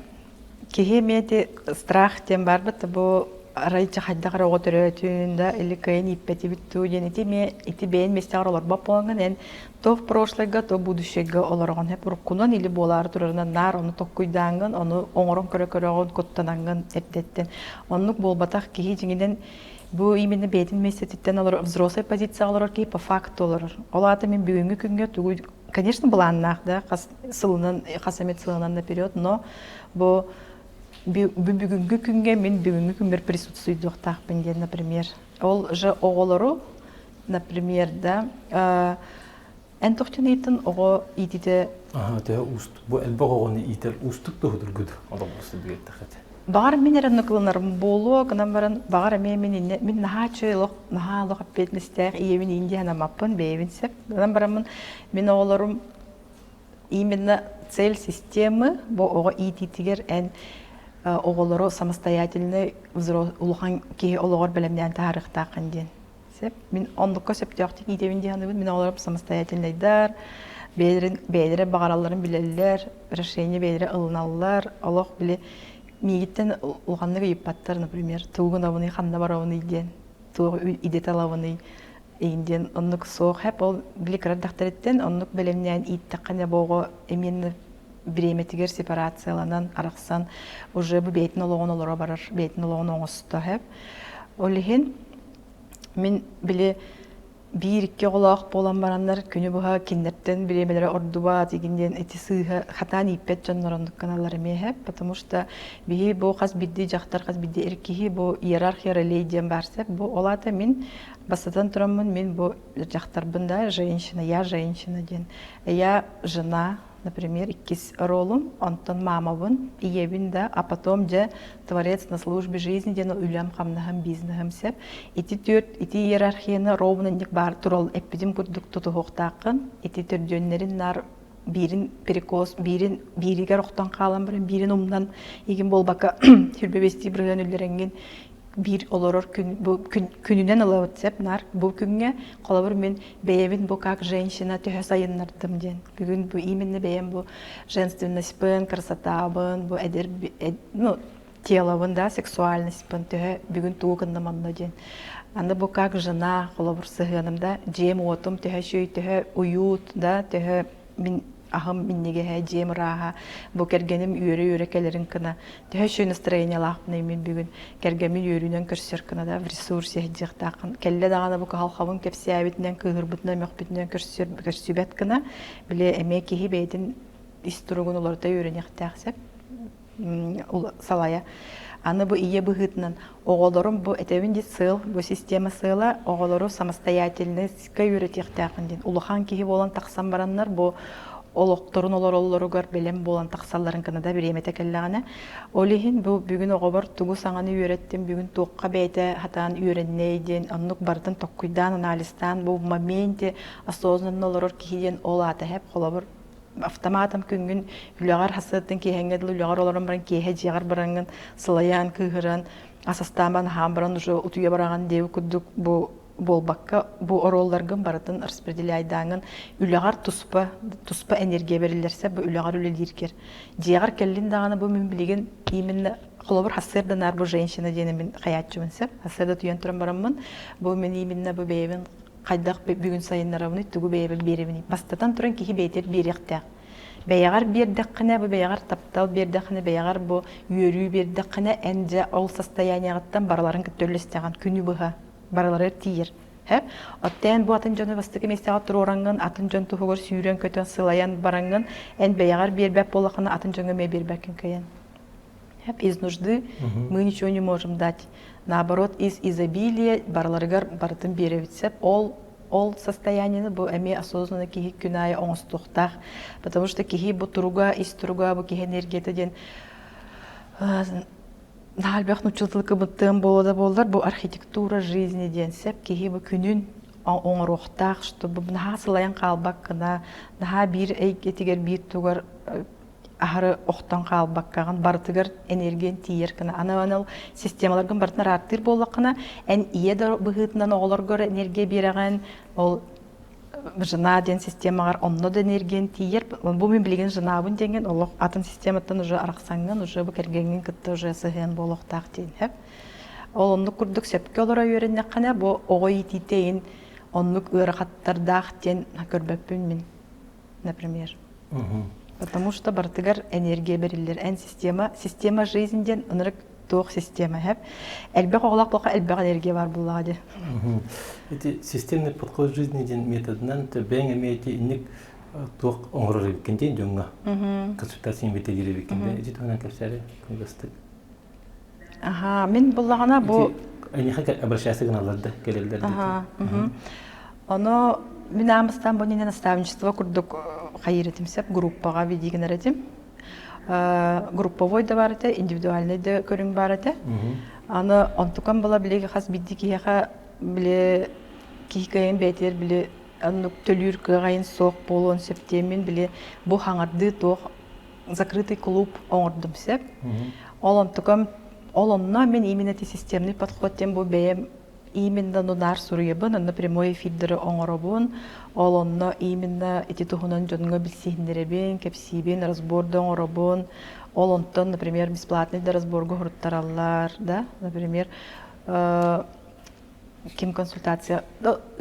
Киһи эмиэ ити страх диэн барбыт бу арай хайдах эрэ оҕо төрөөтүн да или кыайан ииппэтибит дуу диэн ити эмиэ ити бэйэн миэстэҕэр олорбот буолаҥҥын эн то в прошлойга то будущейга олороҕун һэп уруккунан или буолаары турарынан наар ону толкуйдааҥҥын ону оҥорон көрө көрөҕүн куттанаҥҥын эрдэттэн оннук буолбатах киһи дьиҥинэн бу именно бэйэтин миэстэтиттэн олорор взрослай позицияҕа олорор киһи по факту олорор ол аата мин бүгүҥҥү күҥҥэ тугу конечно, былааннаах да, хас сылынан, хас эмит сылынан наперед, но бу бүгүҥҥү күҥҥэ мин бүгүҥҥү күммэр присутствуйдуохтаахпын диэн, например. Ол же оҕолору, например, да, эн тохтун ыйыттын оҕо иитите Аха, төһө уустук, бу элбэх оҕону иитэр уустук туһудургут олоҕурсу диэттэххит. Баҕар мин эрэ ынныкыланарым буолуо гынан баран, баҕар эмиэ мин иннэ мин наһаа үчүгэй олох наһаа олох эппиэтинэстээх ийэбин иин диэн аммаппын бэйэбин сөп. Гынан бараммын мин оҕолорум именно цель системы бу оҕо иитиитигэр эн оҕолору самостоятельный улахан киһи олоҕор бэлэмнээн таһаарыахтааххын диэн. Сөп. Мин оннукка сөптөөхтүк иитэбин дии саныыбын. Мин оҕолорум самостоятельнайдар, бэйэлэрин бэйэлэрэ баҕаралларын билэллэр, решение бэйэлэрэ ылыналлар. Олох били миигиттэн улаханнык ыйыппаттар, например, тугу гынабыный, ханна барабыный диэн, туох идэ талабыный иин диэн оннук суох хэп ол били кыра эрдэхтэриттэн оннук бэлэмнээн ииттэххинэ бу оҕо именно бириэмэтигэр сепарацияланан арахсан уже бу бэйэтин олоҕун олоро барар, бэйэтин олоҕун оҥосто хэп. Ол иһин Мин били биир-икки оҕолоох буолан бараннар күнү быһа кинилэртэн бириэмэлэрэ ордубат игин диэн ити сыыһа хатаан ииппэт дьоннор оннук гыналлар эмиэ сөп потому что биһи бу хас биирдии дьахтар хас биирдии эр киһи бу иерархия ролей диэн баар сөп бу ол аата мин бастатан тураммын мин бу дьахтарбын да женщина я женщина диэн я жена например, иккис ролум, онтон мамабын, ийэбин да, а потом дьэ творец на службе жизни диэн үлэм-хамнаһым, бизнеһым сөп. Ити түөрт, ити иерархияны ровно инник баар турал эппитим курдук тутуһуохтааххын. Ити төрдүөннэрин наар биирин перекос, биирин бииригэр охтон хаалан баран, биирин умнан, игин буолбакка сүрбэ бэстии бырыһыан үллэрэҥҥин биир олорор күн бу күн, күнүнэн ылабыт сөп наар бу күҥҥэ холобур мин бэйэбин бу как женщина төһө сайыннардым диэн бүгүн бу именно бэйэм бу женственностьпын красотабын бу эдэр ну телобын да сексуальностьпын төһө бүгүн тугу гынным онно диэн аны бу как жена холобур сыһыаным да дьиэм уотум төһө үчүгэй төһө уют да төһө мин аһым минньигэһэ, дьиэм ырааһа, бу кэргэним үөрэ-үөрэ кэлэрин гына, төһө үчүгэй настроениелаахпыный мин бүгүн, кэргэммин үөрүүнэн көрсөр гына да в ресурсе сылдьыахтааххын. Кэллэ даҕаны бу кыһалҕабын кэпсээбитинэн, кыыһырбытынан, мөхпүтүнэн көрсөр, көрсүбэт гына, били эмиэ киһи бэйэтин ис туругун уларыта үөрэниэхтээх сөп. Салайа. Аны бу ийэ быһыытынан оҕолорум бу этэбин дии сыал, бу система сыала оҕолору самостоятельностька үөрэтиэхтээхпин диэн. Улахан киһи буолан тахсан бараннар бу олохторун олороллоругар бэлэм буолан тахсалларын гына да бириэмэтэ кэллэҕинэ. Ол иһин бу бүгүн оҕобор тугу саҥаны үөрэттим, бүгүн туохха бэйэтэ хатаан үөрэннэй диэн оннук барытын толкуйдаан, анализтаан бу моменте осознанно олорор киһи диэн ол аата хэп холобур автоматом күҥҥүн үлэҕэр хасыаттан киэһэҥҥэ дылы үлэҕэр олорон баран киэһэ дьиэҕэр бараҥҥын сылайан кыыһыран ас астаан аһаан баран уже утуйа бараҕын диэбит курдук бу буолбакка бу оруолларгын барытын распределяйдааҥҥын үлэҕэр туспа туспа энергия бэриллэрсэ бу үлэҕэр үлэлииргэр дьиэҕэр кэллин даҕаны бу мин билигин именно холобур хасыарда наар бу женщина диэн мин хайааччыбын сөп хасыарда утуйан туран бараммын бу мин именно бу бэйэбин хайдах бүгүн сайыннарабыный, тугу бэйэбэр биэрэбиний? Бастатан туран киһи бэйэтигэр биэриэхтээх. Бэйэҕэр биэрдэххинэ, бу бэйэҕэр таптал биэрдэххинэ, бэйэҕэр бу үөрүү биэрдэххинэ, эн дьэ ол состояниеҕыттан барыларын кытта үллэстэҕин күнү быһа барыларыгар тиийэр. Хэп. Оттон бу атын дьону бастакы миэстэҕэ туруораҥҥын, атын дьон туһугар сүүрэн-көтөн сылайан бараҥҥын, эн бэйэҕэр биэрбэт буоллаххына, атын дьоҥҥо эмиэ биэрбэккин кыайан. Хэп. Из нужды мы ничего не можем дать. Наоборот, из изобилия барыларыгар барытын биэрэбит сөп. Ол ол состояниены бу эмиэ осознанно киһи күн аайы оҥостуохтаах. Потому что киһи бу туруга, ис туруга, бу киһи энергията диэн наһаа элбэх нуучча тылы кыбыттыам буолуо да буоллар, бу архитектура жизни диэн сөп киһи бу күнүн оҥоруохтаах, чтобы наһаа сылайан хаалбаккына, наһаа биир эйгэтигэр биир тугар аһары охтон хаалбаккаҕын барытыгар энергиян тиийэр гына аны аны системаларгын барытын араартыыр буоллаххына эн ийэ да быһыытынан оҕолоргор энергия биэрэҕин ол жена диэн системаҕар онно да энергиян тиийэр бу мин билигин женабын диэҥҥин олох атын систематтан уже арахсаҥҥын уже бу кэргэҥҥин кытта уже сыһыан буолуохтаах диэн сөп ол оннук курдук сөпкө олоро үөрэннэххинэ бу оҕо иитиитэ иин оннук ыарахаттардаах диэн көрбөппүн мин например. Потому что барытыгар энергия бериллэр. Эн система, система жизнь диэн ынырык туох система хэп. Элбэх оҕолоох буолха элбэх энергия бар буллаҕа ди. Ити системный подход жизни диэн методынан бэйэҥ эмиэ ити инник туох оҥорор эбиккин диэн дьоҥҥо консультация биэрэр эбиккин да ити туһунан кэпсээри кылгастык. Аха, мин буллаҕына бу Эйиэхэ обращаться гыналлар да кэлэллэр Аха. Ону мин аамыстаан бу иннинэ наставничество курдук хайыыр этим сөп группаҕа види гынар этим. Групповой да бар этэ, индивидуальный да көрүҥ бар этэ. Аны онтукам была били хас биирдии киһиэхэ били киһи кыайан бэйэтигэр били оннук төлүүр кыаҕайын суох буолуон сөп диэммин били бу хаҥардыы туох закрытый клуб оҥордум сөп. Ол онтукам ол онно мин именно ити системный подход диэн бу бэйэм именно нунаар суруйабын, онно прямой эфирдары оҥоробун, ол онно именно ити туһунан дьоҥҥо билсиһиннэрэбин, кэпсиибин, разбор да оҥоробун. Ол онтон, например, бесплатный да разборга суруттараллар, да, например, ким консультация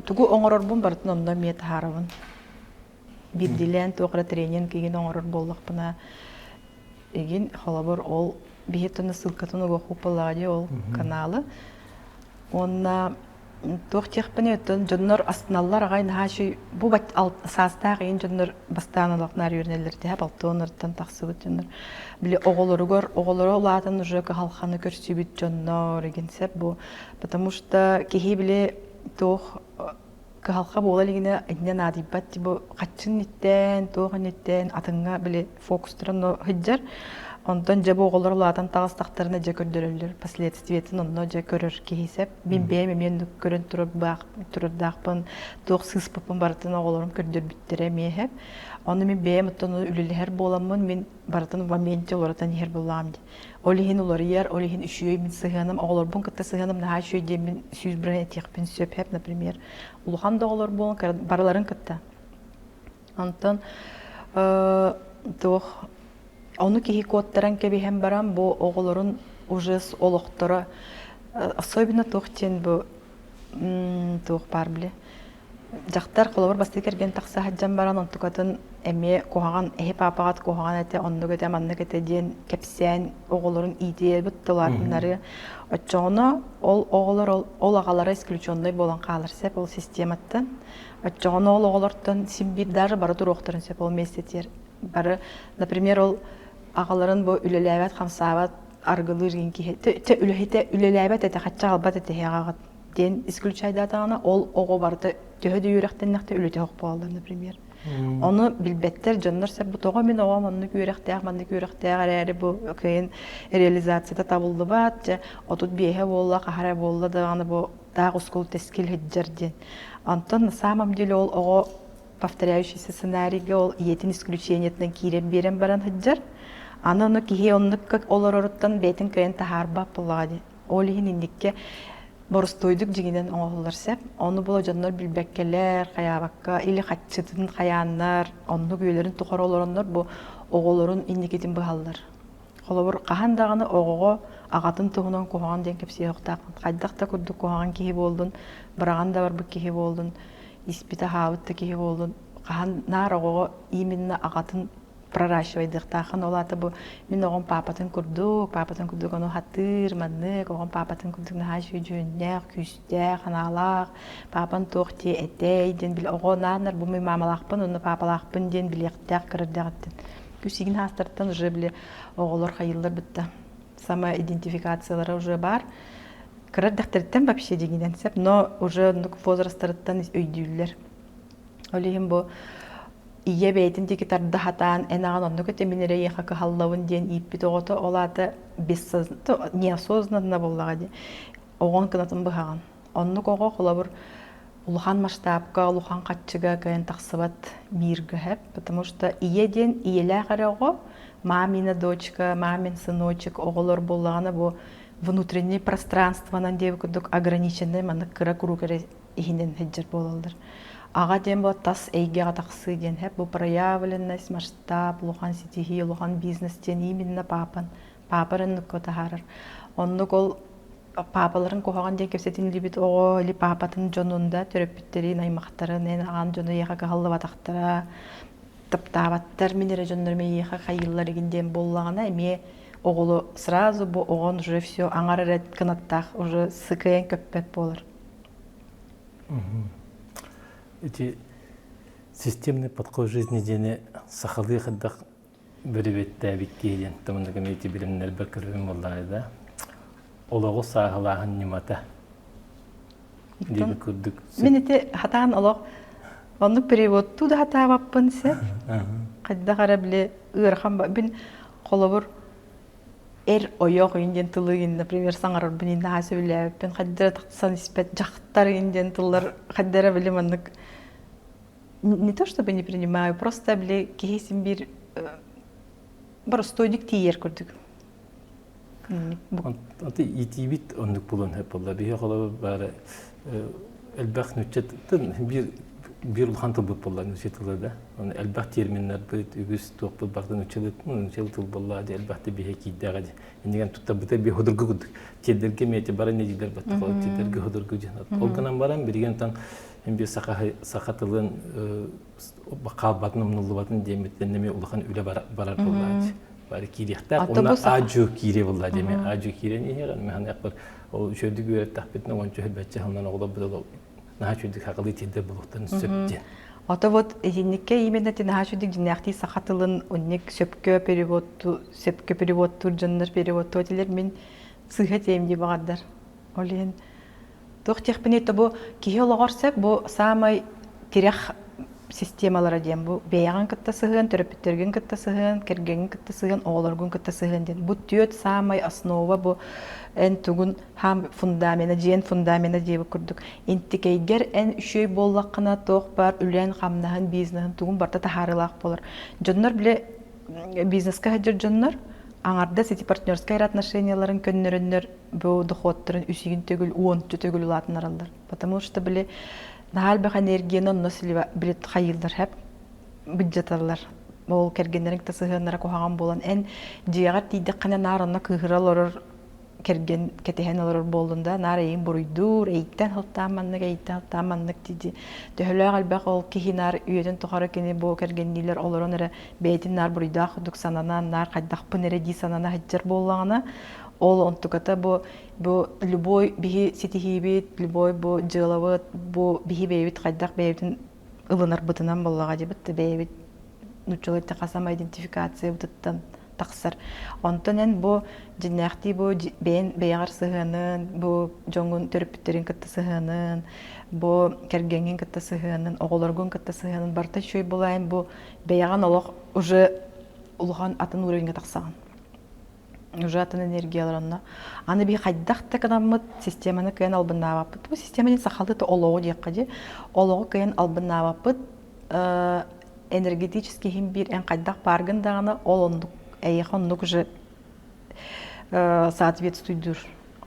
тугу оҥорорбун барытын онно эмиэ таһаарабын. Биирдиилээн туох эрэ тренинг игин оҥорор буоллахпына, игин холобур ол биһиттэн ссылкатын угуохпуппалаҕа дии ол каналы. Уонна туох диэхпиний оттон дьоннор астыналлар аҕай наһаа үчүгэй бу саастаах ийин дьоннор бастаан олохнаар үөрэнэллэр тиһэ балтыоннартан тахсыбыт дьоннор били оҕолоругар оҕолоро улаатан уже кыһалханы көрсүбүт дьоннор игин сөп бу потому что киһи били туох кыһалҕа буола илигинэ инньэ наадыйбат бу хаччын инниттэн туох инниттэн атыҥҥа били фокустарын сылдьар онтон дьэ бу оҕолор улаатан таҕыстахтарына дьэ көрдөрөллөр последствиетин онно дьэ көрөр киһи сөп мин бэйэм эмиэ оннук көрөн турардаахпын туох сыыспыппын барытын оҕолорум көрдөрбүттэрэ эмиэ сөп ону мин бэйэм оттон үлэлэһэр буоламмын мин барытын в моменте уларытан иһэр буоллаҕым дии Ол иһин уларыйар, ол иһин үчүгэй мин сыһыаным, оҕолорбун кытта сыһыаным наһаа үчүгэй диэммин 100% этиэхпин сөп һэп, например. Улахан да оҕолор буолан барыларын кытта. Онтон туох ону киһи куоттаран кэбиһэн баран бу оҕолорун уже олохторо особенно туох диэн бу туох баар били Дьахтар холобур бастакы кэргэн тахса сылдьан баран онтукатын эмиэ куһаҕан эһи паапаҕыт куһаҕан этэ, оннук этэ, маннык этэ диэн кэпсээн оҕолорун иитиэбит тылаатыннары оччоҕуна ол оҕолор ол, ол аҕалара исключенный буолан хаалар сөп ол систематтан. Оччоҕуна ол оҕолортон син биир даже бары туруохтарын сөп ол миэстэтигэр бары например ол аҕаларын бу үлэлээбэт хамсаабат аргылыыр киһи үлэһитэ үлэлээбэт этэ хачча аҕалбат этэ аҕаҕыт диэн исключайдаатаҕына ол оҕо барыта төһө да үөрэхтэннэхтэ үлэтэ суох буолаллар например ону билбэттэр дьоннор сөп бу тоҕо мин оҕом оннук үөрэхтээх маннык үөрэхтээх эрээри бу кыайын реализацията табыллыбат дьэ 35-э буолла хаһара буолла даҕаны бу таах ускул тэскил сылдьар диэн онтон на самом деле ол оҕо повторяющийся сценарийга ол ийэтин исключениетынан киирэн биэрэн баран сылдьар аны ону киһи оннук олороруттан бэйэтин кыайан таһаарбат буоллаҕа дии Ол иһин инникке боростуойдук дьиҥинэн оҥоһуллар сөп. Ону була дьоннор билбэккэлэр, хайаабакка или хаччытын хайааннар, оннук үйэлэрин тухары олороннор бу оҕолорун инникитин быһаллар. Холобур, хаһан даҕаны оҕоҕо аҕатын туһунан куһаҕан диэн кэпсиэхтаахпын. Хайдах да курдук куһаҕан киһи буоллун, быраҕан да барбыт киһи буоллун, испит-аһаабыт да киһи буоллун, хаһан наар оҕоҕо именно аҕатын. Проращивайдыахтааххын, ол аата бу мин оҕом паапатын курдук, паапатын курдук ону хатыыр, маннык, оҕом паапатын курдук наһаа үчүгэй дьүһүннээх, күүстээх, санаалаах, паапан туох диэ этэй диэн били оҕо нааннар бу мин маамалаахпын уонна паапалаахпын диэн билиэхтээх кыра эрдэҕиттэн. Күс игин хаастартан уже били оҕолор хайыыллар бытта самоидентификациялара уже баар. Кыра эрдэхтэриттэн вообще дьиҥинэн сөп, но уже оннук возрастарыттан өйдүүллэр. Ол иһин бу ийэ бэйэтин диэки тарда сатаан эн аҕан оннук этэ мин эрэ эйиэхэ кыһаллабын диэн ииппит оҕото ол аата неосознанно буоллаҕа дии оҕоҥ кынатын быһаҕын. Оннук оҕо холобур улахан масштабка, улахан хаччыга кыайан тахсыбат мирга хэп, потому что ийэ диэн ийэлээх эрэ оҕо, мамина дочка, мамин сыночек оҕолор буоллаҕына бу внутренний пространствонан диэбит курдук ограниченный маннык кыра круг эрэ иһинэн сылдьар буолаллар. Аҕа диэн бу тас эйгэҕэ тахсыы диэн хэп бу проявленность, масштаб, улахан ситиһии, улахан бизнес диэн именно паапан паапа эрэ оннукка таһаарар. Оннук ол паапаларын куһаҕан диэн кэпсэтиниллибит оҕо или паапатын дьонун да төрөппүттэрин, аймахтарын, эн аҕан дьоно эйиэхэ кыһаллыбатахтара, таптаабаттар, мин эрэ дьоннорум эйиэхэ хайыыллар игин диэн буоллаҕына эмиэ оҕолу сразу бу оҕон уже все аҥар эрэ кынаттаах уже сыкыйан көппөт буолар. Ити системный подход жизни диэни сахалыы хайдах бөрүбүөттээбит киһи диэн тымныгым ити билимнэрбэр көрүбүн буоллаҕа да олоҕу сааһылааһын ньымата диэби курдук Мин ити хатаан олох оннук переводтуу да хатаабаппын сөп. Хайдах эрэ били ыарахан бин холобур эр ойох иин диэн тылы иин например саҥарарбын иин наһаа сөбүлээбиппин хайдах эрэ тахсан испэт дьахтар иин диэн тыллар хайдах эрэ били маннык не то чтобы не принимаю, просто били киһи син биир боростуойдук тиийэр курдук. Аты иитиибит оннук булан сөп буолла. Биһи холобур баары элбэх нуччаттан биир биир улахан тылбыт буолла нучча тыла да. Оны элбэх терминнэрбит, үгүс туохпут барытын нуччалыы нуччалыы тыл буолла ди элбэхти биһи киирдэҕэ ди. Иннигэн туттарбыта би худургу курдук. Тиэрдэргэ мэти бары недилер баттахал тиэрдэргэ худургу диэн. Ол гынан баран билигин тан Эм биир саха саха тылын хаалбатын умнуллубатын диэммиттэн эмиэ улахан үлэ барар буоллааччы. Бары киириэхтээх уонна аадьу киириэ буолла диэми аадьу киирэн иһиэҕин механ эппэр ол үчүгэйдик үөрэттахпитинэ уонча хөлбөччө сылынан оҕолорбут наһаа үчүгэйдик сахалыы тиэрдэр буолуохтарын сөп диэн. Ото вот итинникке именно ти наһаа үчүгэйдик дьиннээхтии саха тылын унник сөпкө переводту сөпкө переводтуур дьоннор переводтуо этилэр мин сыыһа тиэм дии баҕардар. Ол иһин Туох диэхпиний то бу киһи олоҕор сөп бу саамай тирэх системалара диэн бу бэйэҕин кытта сыһыан, төрөппүттэргин кытта сыһыан, кэргэҥҥин кытта сыһыан, оҕолоргун кытта сыһыан диэн. Бу түөрт саамай основа бу эн тугун хаам фундамена, дьиэн фундамена диэбит курдук. Интикэйгэр эн үчүгэй буоллаххына туох баар үлэн, хамнаһын, бизнеһын тугун барыта таһаарыылаах буолар. Дьоннор бile бизнеска сылдьар дьоннор аҥардас ити партнерскай отношенияларын көннөрөннөр бу доходтарын үсүгүн төгүл уонча төгүл улаатынараллар. Потому что били наһаа элбэх энергияны онно били хайыыллар хэп быдьаталлар. Ол кэргэннэриҥ да сыһыаннара куһаҕан буолан эн дьиэҕэр тиийдэххинэ наар онно кыыһыра олорор кэргэн кэтэһэн олорор буоллун да наар эйин буруйдуур эйиттэн сылтаан маннык эйиттэн сылтаан маннык дии төһөлөөх элбэх ол киһи наар үйэтин тухары кини бу кэргэнниилэр олорон эрэ бэйэтин наар буруйдаах курдук сананан наар хайдахпын эрэ дии санана сылдьар буоллаҕына ол онтуката бу бу любой биһи ситиһиибит любой бу дьыалабыт бу биһи бэйэбит хайдах бэйэбитин ылынарбытынан буоллаҕа дьибит бэйэбит нууччалыы эттэххэ самоидентификациябытыттан тахсар. Онтон эн бу дьиннээхтии бу бэйэн бэйэҕэр сыһыанын, бу дьоҥҥун төрөппүттэрин кытта сыһыанын, бу кэргэҥҥин кытта сыһыанын, оҕолоргун кытта сыһыанын барыта үчүгэй буолаайын бу бэйэҕин олох уже улахан атын уровеньга тахсаҕын. Уже атын энергиялар онно. Аны би хайдах да гынаммыт системаны кыайан албыннаабаппыт. Бу система диэн сахалыы олоҕу диэххэ дии. Олоҕу кыайан албыннаабаппыт энергетически иһин биир эн хайдах бааргын даҕаны ол оннук эйиэхэ оннук уже соответствуйдуур.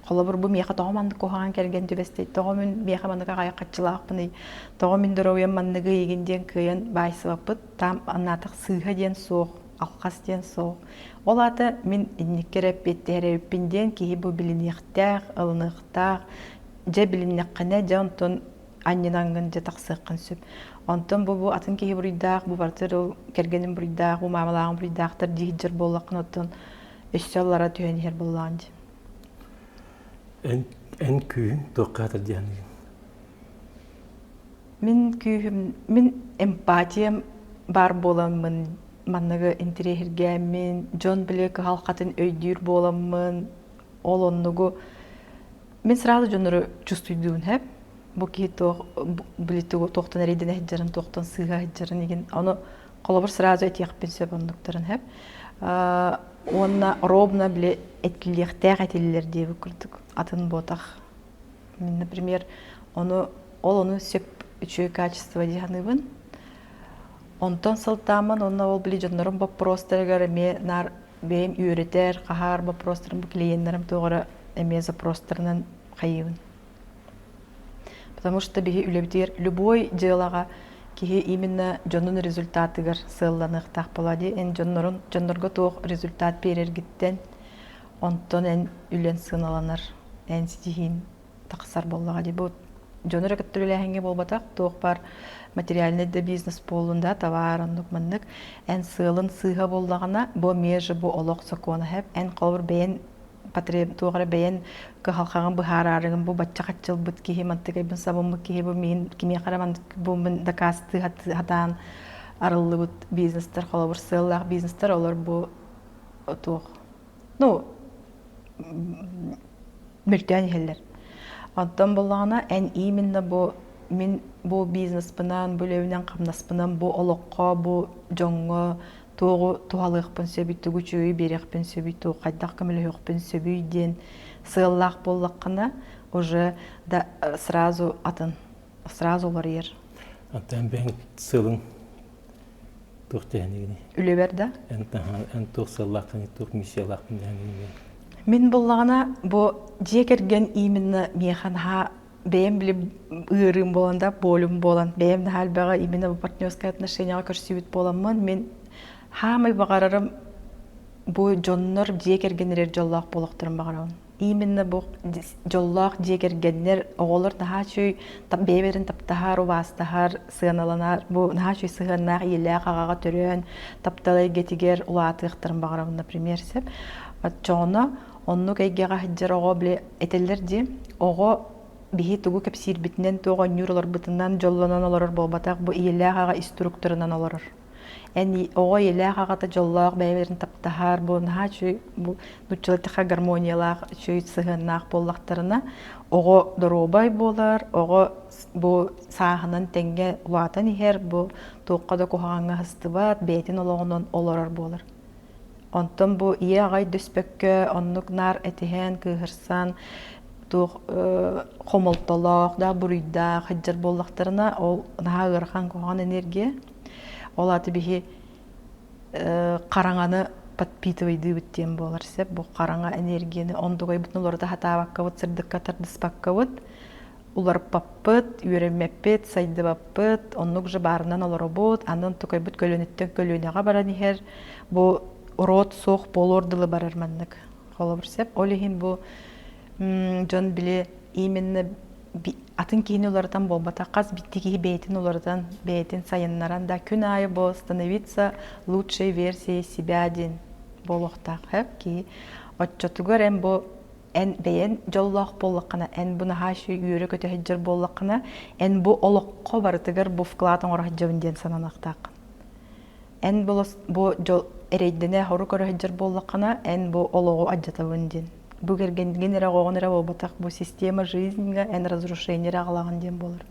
Холобур, бу миэхэ тоҕо маннык куһаҕан кэргэн түбэстэй, тоҕо мин миэхэ маннык аҕай хаччылаахпыный, тоҕо мин доруобуйам манныгы игин диэн кыайан баайсыбаппыт, там аннаатах сыыһа диэн суох, алхас диэн суох. Ол аата мин инникки эрэ эппиэттэһэр эбиппин диэн киһи бу билиниэхтээх, ылыныахтаах. Дьэ билиннэххинэ, дьэ онтон анньынаҥҥын дьэ тахсыаххын сөп. Онтон бу бу атын киһи буруйдаах, бу барыта ол кэргэним буруйдаах, бу маамалааҕым буруйдаахтар дии сылдьар буоллаххына, оттон өссө аллара түһэн иһэр буоллаҕын дии. Эн, эн күүһүҥ туохха хатар дии саныыгын? Мин күүһүм, мин эмпатиям баар буоламмын, манныгы интириэһиргээммин, дьон били кыһалҕатын өйдүүр буоламмын, ол оннугу мин сразу дьоннору чувствуйдуубун һэп. Бу киһи туох били туохтан эрэйдэнэ сылдьарын, туохтан сыыһа сылдьарын игин ону холобур сразу этиэхпин сөп оннуктарын һэп. Уонна ровно били этиллиэхтээх этиллэр диэбит курдук атын буотах. Мин, например, ону ол ону сөп үчүгэй качество дии саныыбын. Онтон сылтааммын уонна ол били дьоннорум боппуруостарыгар эмиэ наар бэйэм үөрэтэр, хаһаар боппуруостарым бу клиеннэрим туох эрэ эмиэ запростарынан хайыыбын. Потому что биһи үлэбитигэр любой дьыалаҕа киһи именно дьонун результатыгар сыалланыахтаах буолаа дии. Эн дьоннорун дьоннорго туох результат биэрэргиттэн онтон эн үлэн сыаналанар, эн ситиһиин тахсар буоллаҕа дии. Бу дьону эрэ кытта үлэлээһиҥҥэ буолбатах, туох баар материальный да бизнес буоллун да, товар оннук маннык эн сыалын сыыһа буоллаҕына, бу эмиэ же бу олох сокуона һэп. Эн холобур бэйэн потреб туох эрэ бэйэн кыһалҕаҕын быһаараарыгын бу бачча хаччылбыт киһи мантыкайбын сабыммыт киһи бу миин кимиэхэ эрэ маннык бу мин дакаастыы сатаан арыллыбыт бизнестэр холобур сыаллаах бизнестэр олор бу туох ну мөлтөөн иһэллэр. Онтон буоллаҕына эн именно бу мин бу бизнеспынан, бу үлэбинэн хамнаспынан бу олоххо, бу дьоҥҥо туоҕу туһалыахпын сөбүй, тугу үчүгэйи биэриэхпин сөбүй, тугу хайдах көмөлөһүөхпүн сөбүй диэн сыаллаах буоллаххына уже да сразу атын, сразу уларыйар. Антон бэйэҥ сыалыҥ туох дэһэнигиний? Үлэбэр да? Эн эн туох сыаллааххыный, туох миссиялааххын дэһэнигиний? Мин буллаҕына бу дьиэ кэргэн именно миэхэ наһаа бэйэм били ыарыым буолан да, болюм буолан, бэйэм наһаа элбэҕи именно бу партнерскай отношенияҕа көрсүбүт буоламмын, мин хаамай баҕарарым бу дьоннор дьиэ кэргэннэригэр дьоллоох буолуохтарын баҕарабын. Именно бу дьоллоох дьиэ кэргэннэр оҕолор наһаа үчүгэй бэйэ-бэйэлэрин таптаһар, убаастаһар, сыаналанар, бу наһаа үчүгэй сыһыаннаах ийэлээх аҕаҕа төрөөн, таптал эйгэтигэр улаатыахтарын баҕарабын, например, сөп. Оччоҕуна оннук эйгэҕэ сылдьар оҕо били этэллэр дии, оҕо биһи тугу кэпсиирбитинэн, туох оонньуур олорбутунан дьоллонон олорор буолбатах, бу ийэлээх аҕа ис туруктарынан олорор. Эн оҕо ийэлээх аҕата дьоллоох бэйэ-бэйэлэрин таптаһар, бу наһаа үчүгэй бу нууччалыы эттэххэ гармониялаах үчүгэй сыһыаннаах буоллахтарына, оҕо доруобай буолар, оҕо бу сааһынан тэҥҥэ улаатан иһэр, бу туохха да куһаҕаҥҥа сыстыбат, бэйэтин олоҕунан олорор буолар. Онтон бу ийэ аҕай дөспөккө оннук наар этиһэн, кыыһырсан, туох хомолтолоох да буруйдаах сылдьар буоллахтарына, ол наһаа ыарахан куһаҕан энергия. Ол аата биһи хараҥаны подпитывайдыыбыт диэн буолар сөп. Бу хараҥа энергияны ондугайбытын уларыта сатаабаккабыт, сырдыкка тардыспаккабыт, уларыппаппыт, үөрэммэппит, сайдыбаппыт, оннук же баарынан олоробут, аны тукайбыт көлүөнэттэн көлүөнэҕэ баран иһэр, бу род суох буолуор дылы барар маннык. Холобур сөп. Ол иһин бу дьон били именно атын киһини уларытан буолбатах, хас битти киһи бэйэтин уларытан, бэйэтин сайыннаран да күн аайы бу становиться лучшей версией себя диэн буолуохтаах сөп киһи. Оччотугар эн бу эн бэйэн дьоллоох буоллаххына, эн бу наһаа үчүгэй үөрэ-көтө сылдьар буоллаххына, эн бу олоххо барытыгар бу вклад оҥоро сылдьабын диэн сананыахтааххын. Эн бу, бу дьол эрэйдэнэ хору көрө сылдьар буоллаххына, эн бу олоҕу алдьатабын диэн. Бу кэргэнгин эрэ оҕоҕун эрэ буолбатах, бу система жизньга эн разрушение эрэ аҕалаҕын диэн буолар.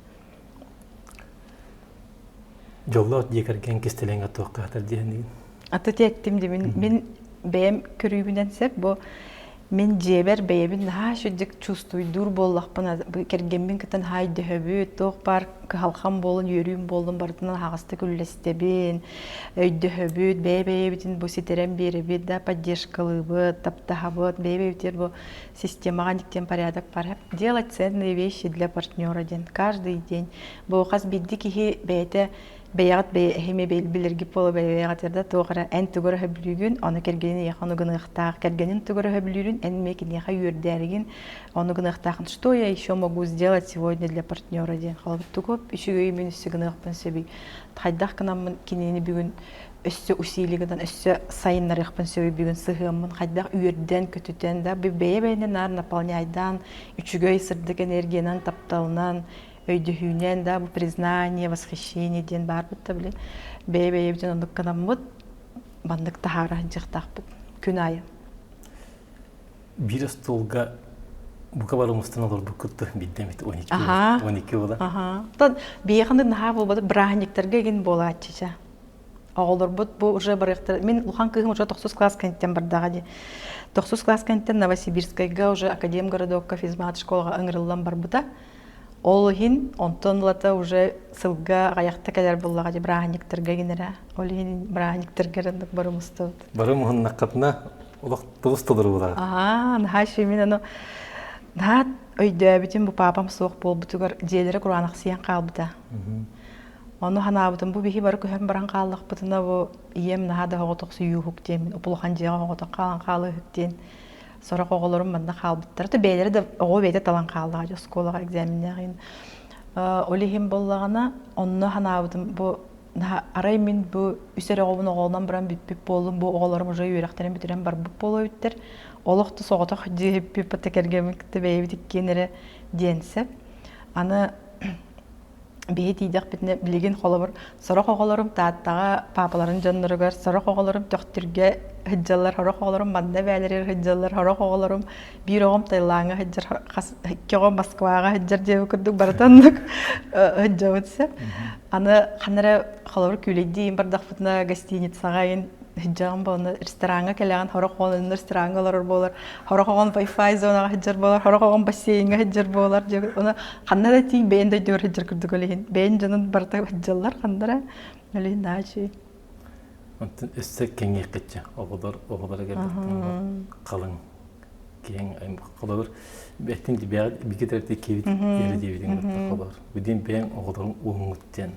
Дьоллоох дьиэ кэргэн кистэлэҥэ туохха хатар диэһинигин? Аты тиэттим ди мин, мин бэйэм көрүүбүнэн сөп бу мин дьиэбэр бэйэбин наһаа үчүгдүк чувствуйдуур буоллахпына кэргэммин кытта наһаа өйдөһөбүт туох баар кыһалҕам буолун үөрүүм буоллун барытынан аһаҕастык үллэстэбин өйдөһөбүт бэйэ-бэйэбитин бу ситэрэн биэрэбит да поддержкалыыбыт таптаһабыт бэйэ-бэйэбитигэр бу системаҕа диктен порядок бар делать ценные вещи для партнера диэн каждый день бу хас биирдии киһи бэйэтэ. Бэйэҕит бэйэ эһими билэргит буола бэйэҕит да туох эрэ эн тугу эрэ сөбүлүүгүн, ону кэргэнин эйиэхэ ону гыныахтаах, кэргэнин тугу эрэ сөбүлүүрүн, эн эмиэ киниэхэ үөрдээригин ону гыныахтаахын. Что я еще могу сделать сегодня для партнера диэн холобур тугу үчүгэйи мин өссө гыныахпын сөбүй? Хайдах гынаммын кинини бүгүн өссө усилие гынан өссө сайыннарыахпын сөбүй бүгүн сыһыаммын хайдах үөрдэн көтүтэн да бэйэ-бэйэни наар наполняйдаан үчүгэй сырдык энергиянан тапталынан өйдөһүүнэн да бу признание восхищение диэн баарбыт да били бэйэ-бэйэбитин оннук гынаммыт маннык таһаара сылдьыахтаахпыт күн аайы биир остуолга бука бары мустан олорбуккут биирдэ эмит 12 12 буола. Аха. Оттон биһиэхэ наһаа буолбата бырааһынньыктарга игин буолааччы Оҕолорбут бу уже барыахтара. Мин улахан кыыһым уже тохсус класс кэнниттэн бардаҕа дии. Тохсус класс кэнниттэн Новосибирскайга уже Академгородокка физмат школаҕа ыҥырыллан барбыта. Ол иһин онтон ылата уже сылга аҕыйахта кэлэр буоллаҕа дии бырааһынньыктарга гинэрэ. Ол иһин бырааһынньыктарга эрэ бары мустабыт. Бары муһуннаххытына олох тулус толоруулаах. Аа, наһаа үчүгэй мин ону наһаа өйдөөбүтүм бу паапам суох буолбутугар дьиэлэрэ кураанахсыйан хаалбыта. Ону санаабытым бу биһи бары көһөн баран хааллахпытына бу ийэм наһаа да оҕотохсуйууһук диэн улахан дьиэҕэ оҕотох хаалан хаалыыһык диэн сорох оҕолорум манна хаалбыттара. То бэйэлэрэ да оҕо бэйэтэ талан хааллаҕа оскуолаҕа экзаменнээҕин. Ол иһин буоллаҕына онно санаабытым бу арай мин бу үс эрэ оҕобун оҕолонон баран бүппүт буоллум бу оҕолорум уже үөрэхтэрин бүтэрэн барбыт буолуо эбиттэр. Олох да соҕотох дьиэһиппит бата кэргэммин кытта бэйэбит иккиэн эрэ диэн сөп. Аны биһи тиийдэхпитинэ билигин холобур сорох оҕолорум Тааттаҕа паапаларын дьонноругар, сорох оҕолорум Төхтүргэ сылдьаллар, сорох оҕолорум манна эбээлэригэр сылдьаллар, сорох оҕолорум биир оҕом Таилаҥҥа сылдьар, хас икки оҕом Москваҕа сылдьар диэбит курдук барыта оннук сылдьабыт сөп. Аны ханна эрэ холобур күүлэйдии бардахпытына гостиницаҕа сылдьаҕын буолна рестораҥҥа кэлэҕин сорох оҕон рестораҥҥа олорор буолар сорох оҕон вай-фай зонаҕа сылдьар буолар сорох оҕон бассейҥҥа сылдьар буолар ону ханна да тиий бэйэн дойдугар сылдьар курдук ол иһин бэйэн дьонун барыта сылдьаллар ханна эрэ ол иһин наачы Онтон өссө кэҥиэххитчэ оҕолор оҕолоро кэлбэттэн халыҥ киэҥ холобур бэттин бигэ төрөппүт киэбит эрэ диэбитиҥ холобур бидин бэйэҥ оҕолоруҥ уоҥҥут диэн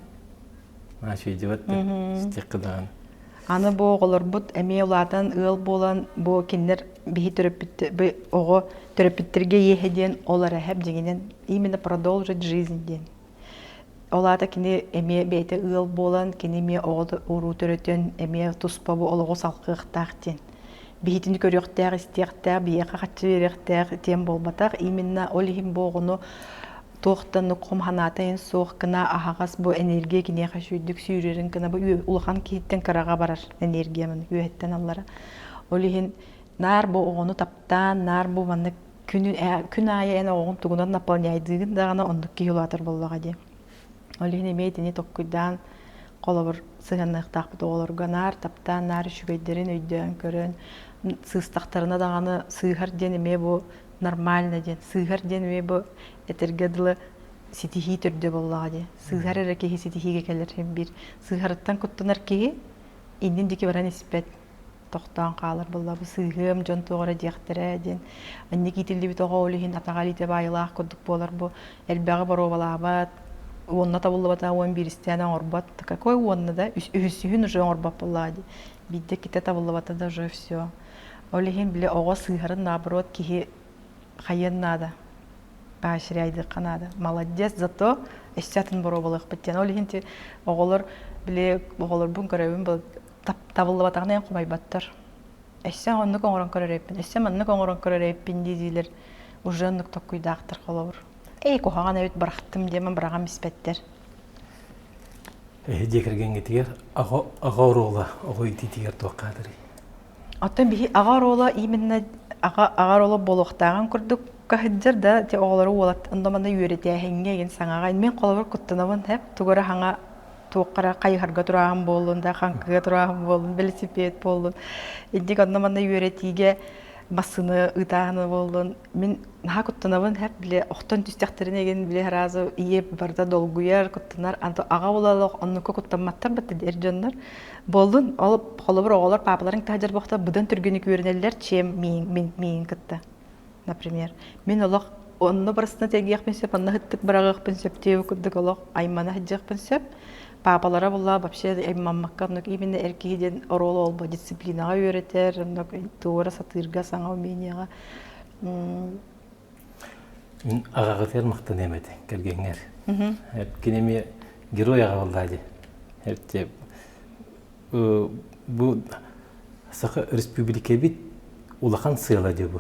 наачыйдыбат да истиэххэ даҕаны Аны бу оҕолорбут эмиэ улаатан ыал буолан бу кинилэр биһи төрөппүт бу оҕо төрөппүттэргэ иэһэ диэн ол эрэ эһэп дьиҥинэн именно продолжить жизнь диэн. Ол аата кини эмиэ бэйэтэ ыал буолан кини эмиэ оҕо уруу төрөтөн эмиэ туспа бу олоҕу салҕыахтаах диэн. Биһитини көрүөхтээх, истиэхтээх, биһиэхэ хаччы биэриэхтээх диэн буолбатах. Именно ол иһин бу оҕону туохтан хом санаата иһин суох гына аһаҕас бу энергия киниэхэ сүүрдүк сүүрэрин гына бу улахан киһиттэн кыраҕа барар энергия маны үөһэттэн аллара. Ол иһин наар бу оҕону таптаан, наар бу маннык күн, күн аайы эн оҕоҕун тугунан наполняйдыыгын даҕаны оннук киһи улаатар буоллаҕа дии. Ол иһин эмиэ итини толкуйдаан холобур сыһыанныахтаахпыт оҕолорго наар таптаан, наар үчүгэйдэрин өйдөөн көрөн сыыстахтарына даҕаны сыыһар диэн эмиэ бу нормально диэн сыыһар диэн эмиэ бу этэргэ дылы ситиһии төрдө буоллаҕа дии сыыһар эрэ киһи ситиһиигэ кэлэр биир сыыһарыттан куттанар киһи иннин диэки баран испэт тохтоон хаалар буолла бу сыыһыам дьон туох эрэ диэхтэрэ диэн анньык иитиллибит оҕо ол иһин атаҕа илиитэ баайылаах курдук буолар бу элбэҕи боруобалаабат уонна табыллыбата уон бииристээн оҥорбот какой уонна да үһүсүһүн уже оҥорбот буоллаҕа дии биирдэ иккитэ табыллыбата да уже все Ол иһин били оҕо сыыһарын наоборот киһи хайыан наада, поощряйдыахха наада. Молодец, зато өссө атын боруобалыахпыт диэн. Ол иһин оҕолор били оҕолорбун көрөбүн табыллыбатаҕына эн хомойботтор. Өссө оннук оҥорон көрөр эбиппин, өссө маннык оҥорон көрөр эбиппин дии-диилэр уже оннук толкуйдаахтар холобур. Эй, куһаҕан эбит бырахтым диэмэн быраҕан испэттэр. Эһи дьиэ кэргэҥҥитигэр аҕа аҕа оруола оҕо иитиитигэр туохха аатырый? Оттон биһи аҕа оруола именно аҕа аҕа оруола буолуохтааҕын курдук сылдьар да ти оҕолору уолат онно манна үөрэтээһиҥҥэ игин саҥаҕа мин холобур куттанабын хэп тугу эрэ хаҥа туохха эрэ хайыһарга турааһын буоллун да хаҥкыга турааһын буоллун велосипед буоллун инник онно манна үөрэтиигэ массыына ыытааһына буоллун мин наһаа куттанабын хэп били охтон түстэхтэринэ игин били сразу ийэ барыта долгуйар куттанар аҕа буолалах оннукка куттамматтар бытта эр дьоннор Буоллун, ол холобур оҕолор паапаларын кытта сылдьар быдан түргэнник үөрэнэллэр, чем миин, миин кытта. Например, мин олох онно барысына тегиэхпин сөп, онно ыттык быраҕыахпын сөп диэбит курдук олох аймана сылдьыахпын сөп. Паапалара буолла вообще аймаммакка оннук именно эр киһи диэн оруол олбо дисциплинаҕа үөрэтэр, оннук туора сатыырга, саҥа умениеҕа. Мин аҕаҕытыгар махтаныам этэ кэргэҥҥэр. Кини эмиэ герой аҕа буоллаа дии. Бу Саха Республикабит улахан сыала дии бу.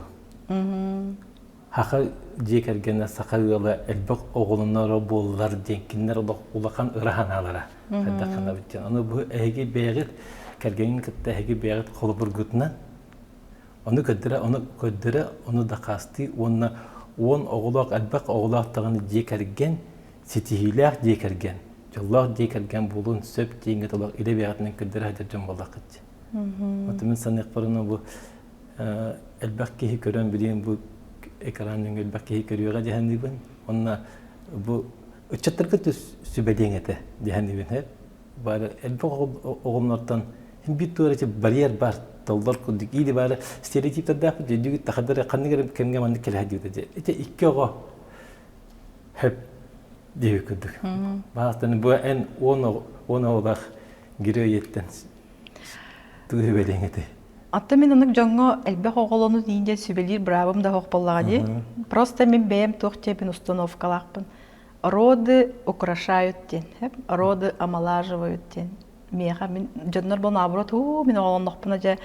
Саха дьиэ кэргэнэ, саха ыала элбэх оҕолоноро буоллар диэн кинилэр олох улахан ыра санаалара хайдах гынабыт диэн. Ону бу эһиги бэйэҕит кэргэҥҥин кытта эһиги бэйэҕит холобургутунан ону көрдөрө, ону көрдөрө, ону дакаастыы уонна 10 оҕолоох, элбэх оҕолоох даҕаны дьиэ кэргэн, ситиһиилээх дьиэ кэргэн, дьоллоох дьиэ кэргэн буолуон сөп диэҥҥэ толох илэ бэйэҕитинэн көрдөрө сылдьар дьон буоллаххыт дии. Оттон мин саныахпарына бу элбэх киһи көрөн билигин бу экран нөҥүө элбэх киһи көрүөҕэ дьаһаныыбын. Онно бу ыччаттарга сүбэлиэҥ этэ дьаһаныыбын. Бары элбэх оҕолортон биир туора барьер бар толлор курдук или бары стереотиптардаахпыт дьүдүгүт тахадары ханнык эрэ кэмҥэ маннык кэлэһэ диэбитэ ити икки оҕо хөп диэбит курдук баастан бу эн 10 оҕолоох герой тугу сүбэлиэҥ этэй Аттан мин оннук дьоҥҥо элбэх оҕолону диэн сүбэлиир быраабым да суох буоллаҕа дии. Просто мин бэйэм туох диэбин установкалаахпын. Роды украшают диэн, роды омолаживают диэн. Миэхэ мин дьоннор бу наоборот уу мин оҕолоннохпуна дьэ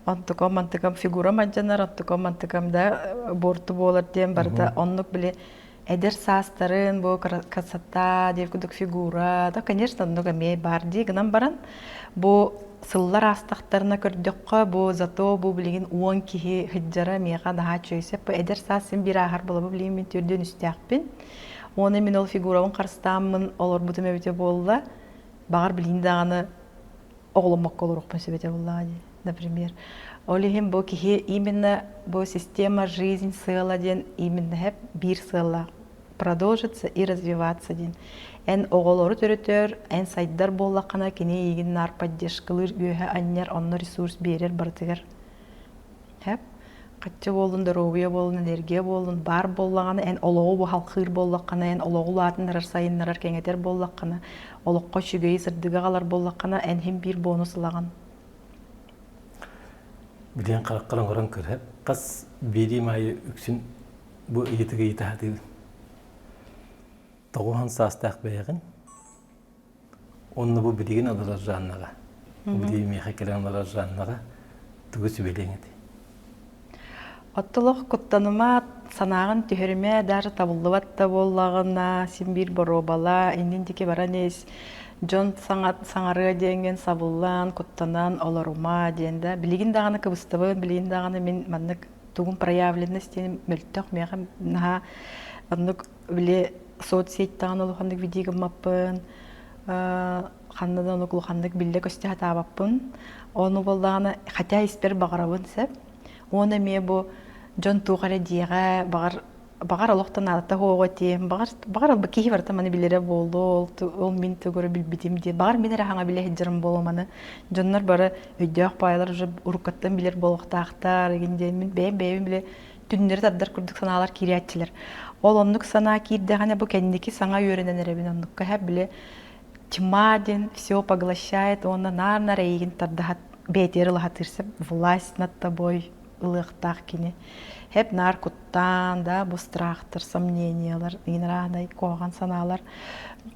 онтукам мантыкам фигурам алдьанар, онтукам мантыкам да буорту буолар диэн барыта оннук били эдэр саастарын бу красота диир курдук фигура да конечно оннук эмиэ баар дии гынан баран бу сыллар аастахтарына көрдөххө бу зато бу билигин 10 киһи сылдьара миэхэ наһаа үчүгэй сөп бу эдэр саас син биир ааһар буола бу билигин мин түрдүөн үстээхпин уонна мин ол фигурабын харыстааммын олорбутум эбитэ буолла баҕар билигин даҕаны оҕоломмокко олоруохпун сөп этэ буоллаҕа дии например ол иһин бу киһи именно бу система жизнь сыала диэн именно биир сыаллаах продолжиться и развиваться диэн эн оҕолору төрөтөр эн сайдар буоллаххына кини эйигин наар поддержкалыыр үөһэ анньар онно ресурс биэрэр барытыгар Хэп. Хаччы буоллун, доруобуйа буоллун, энергия буоллун, баар буоллаҕына, эн олоҕу бу халхыыр буоллаххына, эн олоҕу улаатыннарар, сайыннарар, кэҥэтэр буоллаххына, олоххо үчүгэйи, сырдыгы аҕалар буоллаххына, эн иһин биир бонус ылаҕын. Билиэн хараххар оҥорон көрө. Хас биэриим аайы үксүн бу ыйытыгы ыйыта сатыыбын. Тоҕуһан саастаах бэйэҕин Онно бу билигин олорор Жаннаҕа, билигин миэхэ кэлэн олорор Жаннаҕа тугу сүбэлиэҥ этэй? Оттолох куттаныма, санааҕын түһэримэ, даже табыллыбат да буоллаҕына, син биир боруобала, иннин диэки баран ис, дьон саҥарыа диэҥҥин сабыллан, куттанан олорума диэн да. Билигин даҕаны кыбыстабын, билигин даҕаны мин маннык тугум проявленность диэн мөлтөх миэхэ наһаа оннук били соцсеть даҕаны улаханнык видео гыммаппын, ханна да оннук улаханнык биллэ-көстө сатаабаппын. Ону буоллаҕына, хотя испэр баҕарабын сөп. Уонна эмиэ бу дьон туох эрэ диэҕэ, баҕар баҕар олохтон наадата суоҕа этиэм, баҕар баҕар киһи барыта маны билэрэ буолуо, ол мин тугу эрэ билбитим диэн, баҕар мин эрэ хаҥа билэ сылдьарым буолуо маны. Дьоннор бары өйдөөх баайалар уже уруккаттан билэр буолуохтаахтар игин диэн мин бэйэм бэйэбин билэ түннэри тардар курдук санаалар киирээччилэр. Ол оннук санаа киирдэҕинэ бу кэнники саҥа үөрэнэн эрэбин оннукка һэ били тьма диэн все поглощает уонна наар-наар эйигин тардаһат бэйэтигэр ылаһатыыр сөп власть над тобой ылыахтаах кини хэп наар куттаан да бу страхтар сомнениялар иҥин куһаҕан санаалар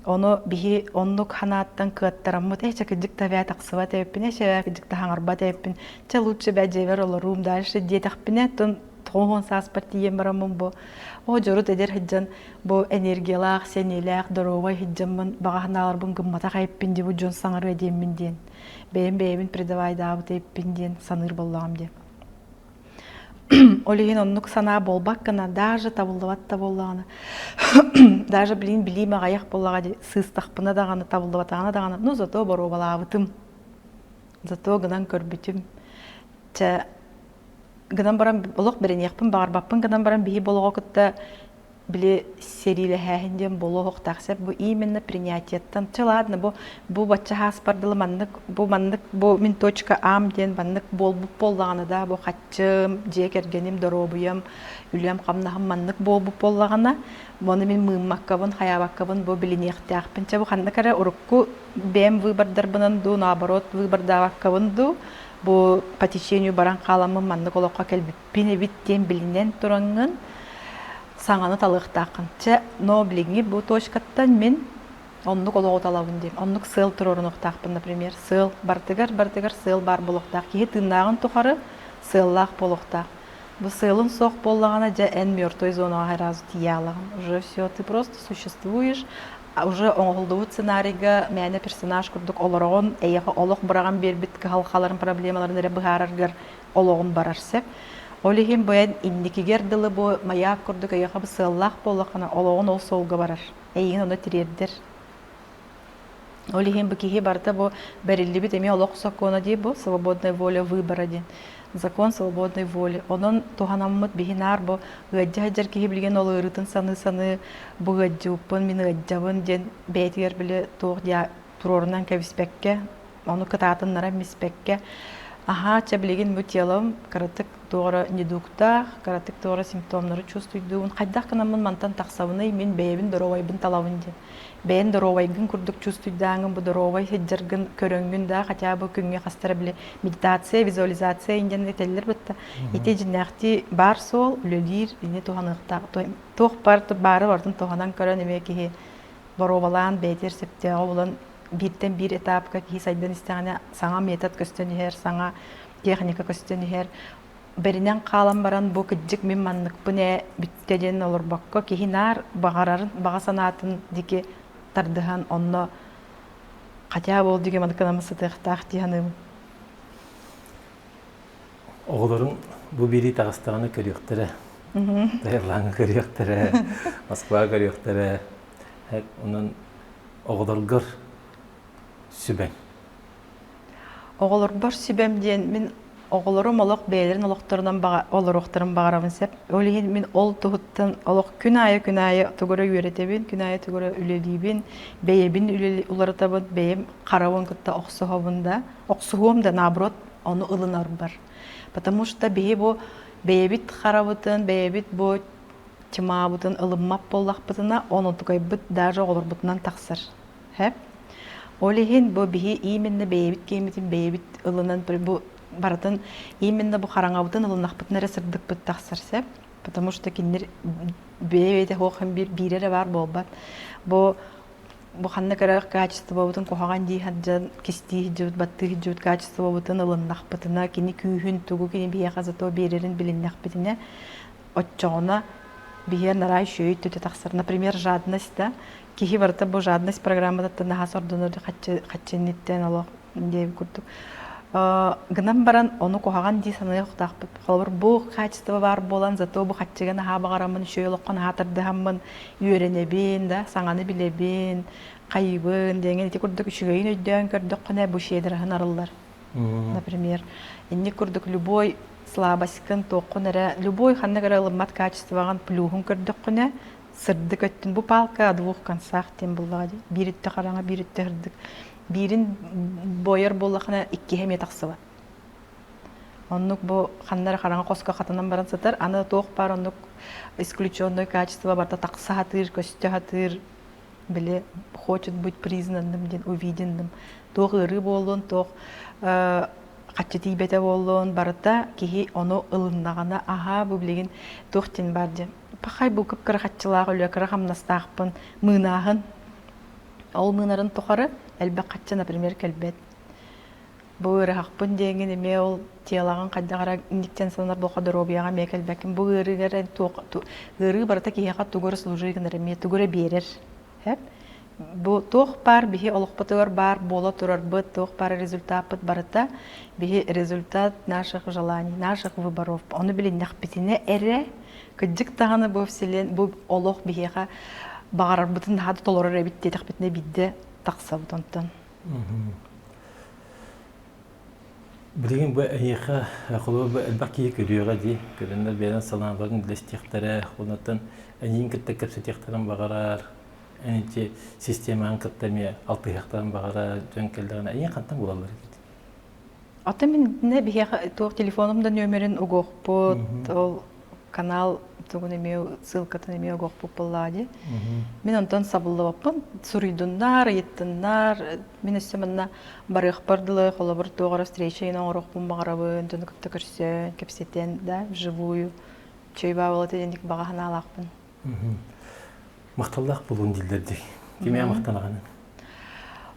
ону биһи оннук ханааттан кыаттараммыт ээ чэ кырдьык да эбээ тахсыбат эбиппин ээ чэ кырдьык да хаҥарбат эбиппин чэ лучше бээ дьиэбэр олоруум дальше диэтэхпинэ тон 90 сааспар тиийэн бараммын бу оо дьорут эдэр сылдьан бу энергиялаах сэниэлээх доруобай сылдьаммын баҕа санааларбын гымматах эбиппин дии бу дьон саҥарыа диэммин диэн бэйэм бэйэбин предавайдаабыт эбиппин диэн саныыр буоллаҕым диэн ол иһин оннук санаа буолбаккына даже табыллыбат да буоллаҕына даже блин билиим аҕыйах буоллаҕа дии сыыстахпына даҕаны табыллыбатаҕына даҕаны ну зато боруобалаабытым зато гынан көрбүтүм чэ гынан баран олох бэриниэхпин баҕарбаппын гынан баран биһи болоҕо кытта. били сэриилэһээһин диэн буолуохтаах сөп. Бу именно принятиеттан. Чэ ладно, бу бу бачча хааспар дылы маннык бу маннык бу мин точка ам диэн маннык буолбут буоллаҕына да бу хаччым, дьиэ кэргэним, доруобуйам, үлэм, хамнаһым маннык буолбут буоллаҕына, ону мин мыыммаккабын, хайаабаккабын бу билиниэхтээхпин. Чэ бу ханнык эрэ урукку бэйэм выбордарбынан дуу, наоборот выбордаабаккабын дуу, бу по течению баран хааламмын маннык олоххо кэлбиппин эбит диэн билинэн тураҥҥын саҥаны талыахтааххын. Чэ, но билиҥҥи бу точкаттан мин оннук олоҕу талабын диэн, оннук сыал туруорунуохтаахпын, например, сыал барытыгар барытыгар сыал баар буолуохтаах. Киһи тыыннааҕын тухары сыаллаах буолуохтаах. Бу сыалын суох буоллаҕына, дьэ эн мертвой зонаҕа сразу тиийэ алаҕын. Уже все, ты просто существуешь, уже оҥоһуллубут сценарийга мээнэ персонаж курдук олороҕун, эйиэхэ олох быраҕан биэрбит кыһалҕаларын, проблемаларын эрэ быһаараргар олоҕун барар сөп. Ол иһин бу эн инникигэр дылы бу маяк курдук эйиэхэ бу сыаллаах буоллаххына, олоҕун ол суолга барар. Эйигин ону тириэрдэр. Ол иһин бу киһи барыта бу бэриллибит эмиэ олох сокуона дии бу свободная воля выбора диэн. Закон свободной воли. Онон туһанаммыт биһи наар бу ыаддьа сылдьар киһи билигин ол ыарыытын саныы-саныы бу ыаддьыбыппын, мин ыаддьабын диэн бэйэтигэр били туох диа туруорунан кэбиспэккэ, ону кытаатыннаран биспэккэ, аһаа чэ билигин бу телом кыратык туох эрэ недугтаах, кыратык туох эрэ симптомнары чувствуйдуубун, хайдах гынаммын мантан тахсабыный, мин бэйэбин доруобайбын талабын диэн. Бэйэн доруобайгын курдук чувствуйдааҥҥын, бу доруобай сылдьаргын көрөҥҥүн да, хотя бы күҥҥэ хастара били медитация, визуализация диэн этэллэр бытта. Ити дьиннээхтии баар суол, үлэлиир, ини туһаныахтаах. Туох бар баары барытын туһанан көрөн эмиэ киһи боруобалаан бэйэтигэр сөптөөҕү булан бииртэн биир этапка киһи сайдан истэҕинэ саҥа метод көстөн иһэр, саҥа техника көстөн иһэр. Бэринэн хаалан баран бу кырдьык мин манныкпын ээ бүттэ диэн олорбокко киһи наар баҕарарын, баҕа санаатын диэки тардыһан онно хотя бы ол диэки маннык гынан сытыахтаах дии саныыбын. Оҕолорум бу биэрии таҕыстаҕына көрүөхтэрэ. Таилаҥҥа көрүөхтэрэ, Москваҕа көрүөхтэрэ. Онон оҕолоргор сүбэҥ? Оҕолорбор сүбэм диэн мин оҕолорум олох бэйэлэрин олохторунан олоруохтарын баҕарабын сөп. Ол иһин мин ол туһуттан олох күн аайы күн аайы тугу эрэ үөрэтэбин, күн аайы тугу эрэ үлэлиибин, бэйэбин уларытабын, бэйэм харабын кытта охсуһабын да, охсуһуом да наоборот ону ылынарбар. Потому что биһи бу бэйэбит харабытын, бэйэбит бу тьмабытын ылыммат буоллахпытына, онутукайбыт даже оҕолорбутунан тахсар. Һэ? Ол иһин бу биһи именно бэйэбит киэммитин бэйэбит ылынан бу барытын именно бу хараҥабытын ылыннахпытына эрэ сырдыкпыт тахсар сөп. Потому что кинилэр бэйэ-бэйэтэ суох биир биирэ эрэ баар буолбат. Бу бу ханнык эрэ качествобытын куһаҕан дии сылдьан кистии сылдьыбыт, баттыы сылдьыбыт качествобытын ылыннахпытына, кини күүһүн тугу кини биһиэхэ зато биэрэрин билиннэхпитинэ, оччоҕуна биһиэ наraa үчүгэй өттүтэ тахсар. Например, жадность да киһи барыта бу жадность программатыттан наһаа сордонор хаччы инниттэн олох диэбит курдук. Гынан баран ону куһаҕан дии саныахтаахпыт. Холобур, бу качество баар буолан, зато бу хаччыга наһаа баҕараммын, үчүгэй олоххо наһаа тардыһаммын, үөрэнэбин, да, саҥаны билэбин, хайыыбын диэҥин ити курдук үчүгэйин өйдөөн көрдөххүнэ, бу щедроһын арыллар. Например, инник курдук любой слабость-кын, туоххун эрэ, любой ханнык эрэ ылыммат качествоҕын плюһун көрдөххүнэ, сырдык өттүн бу палка о двух концах диэн буллаҕа дии. Биир өттө хараҥа, биир өттө сырдык. Биирин бойор буоллахына иккиһэ эмиэ тахсыбат. Оннук бу ханна эрэ хараҥа хоско хатанан баран сытар. Аны туох баар оннук исключенное качество барыта тахса сатыыр, көстө сатыыр, били хочет быть признанным диэн увиденным. Туох ыарыы буоллун, туох хаччы тиийбэтэ буоллун, барыта киһи ону ылыннаҕына, аһаа бу билигин туох диэн баар диэн. Пахай бу кып-кыра хаччылаах үлэ, кыра хамнастаахпын, мыынааһын. Ол мыынарын тухары элбэх хаччы, например, кэлбэт. Бу ыарыһахпын диэҥин эмиэ ол телоҕын хайдах эрэ инниктэн сананар буолха доруобуйаҕа эмиэ кэлбэккин. Бу ыарыыгар ыарыы барыта киһиэхэ тугу эрэ служи гынар эмиэ тугу эрэ биэрэр. Сөп? Бу туох баар биһи олохпутугар баар буола турарбыт, туох баар результаппыт барыта биһи результат наших желаний, наших выборов. Ону билиннэхпитинэ эрэ кырдьык даҕаны бу вселен бу олох биһиэхэ баҕарарбытын наһаа да толорор эбит диэтэхпитинэ биирдэ тахсабыт онтон. Билигин бу эйиэхэ холобур бу элбэх киһи көрүөҕэ дии. Көрөннөр бэйэлэрин санааларын үллэстиэхтэрэ, онтон эйигин кытта кэпсэтиэхтэрин баҕарар, эн ити системаҕын кытта эмиэ алтыһыахтарын баҕарар дьон кэллэҕинэ эйигин хантан булаллар эбит? Ата мин биһиэхэ туох телефонум да нүөмэрин угуохпут, ол канал тугун эмиэ ссылкатын эмиэ угуохпут буоллаҕа дии. Мин онтон сабыллыбаппын, суруйдуннар, ыйыттыннар, мин өссө манна барыахпар дылы холобур туох эрэ встреча оҥоруохпун баҕарабын, дьону кытта көрсөн, кэпсэтэн, да, вживую чөй баабылата диэн баҕа санаалаахпын. Махталлаах буолуон дииллэр дии. Кимиэ махтанаҕын?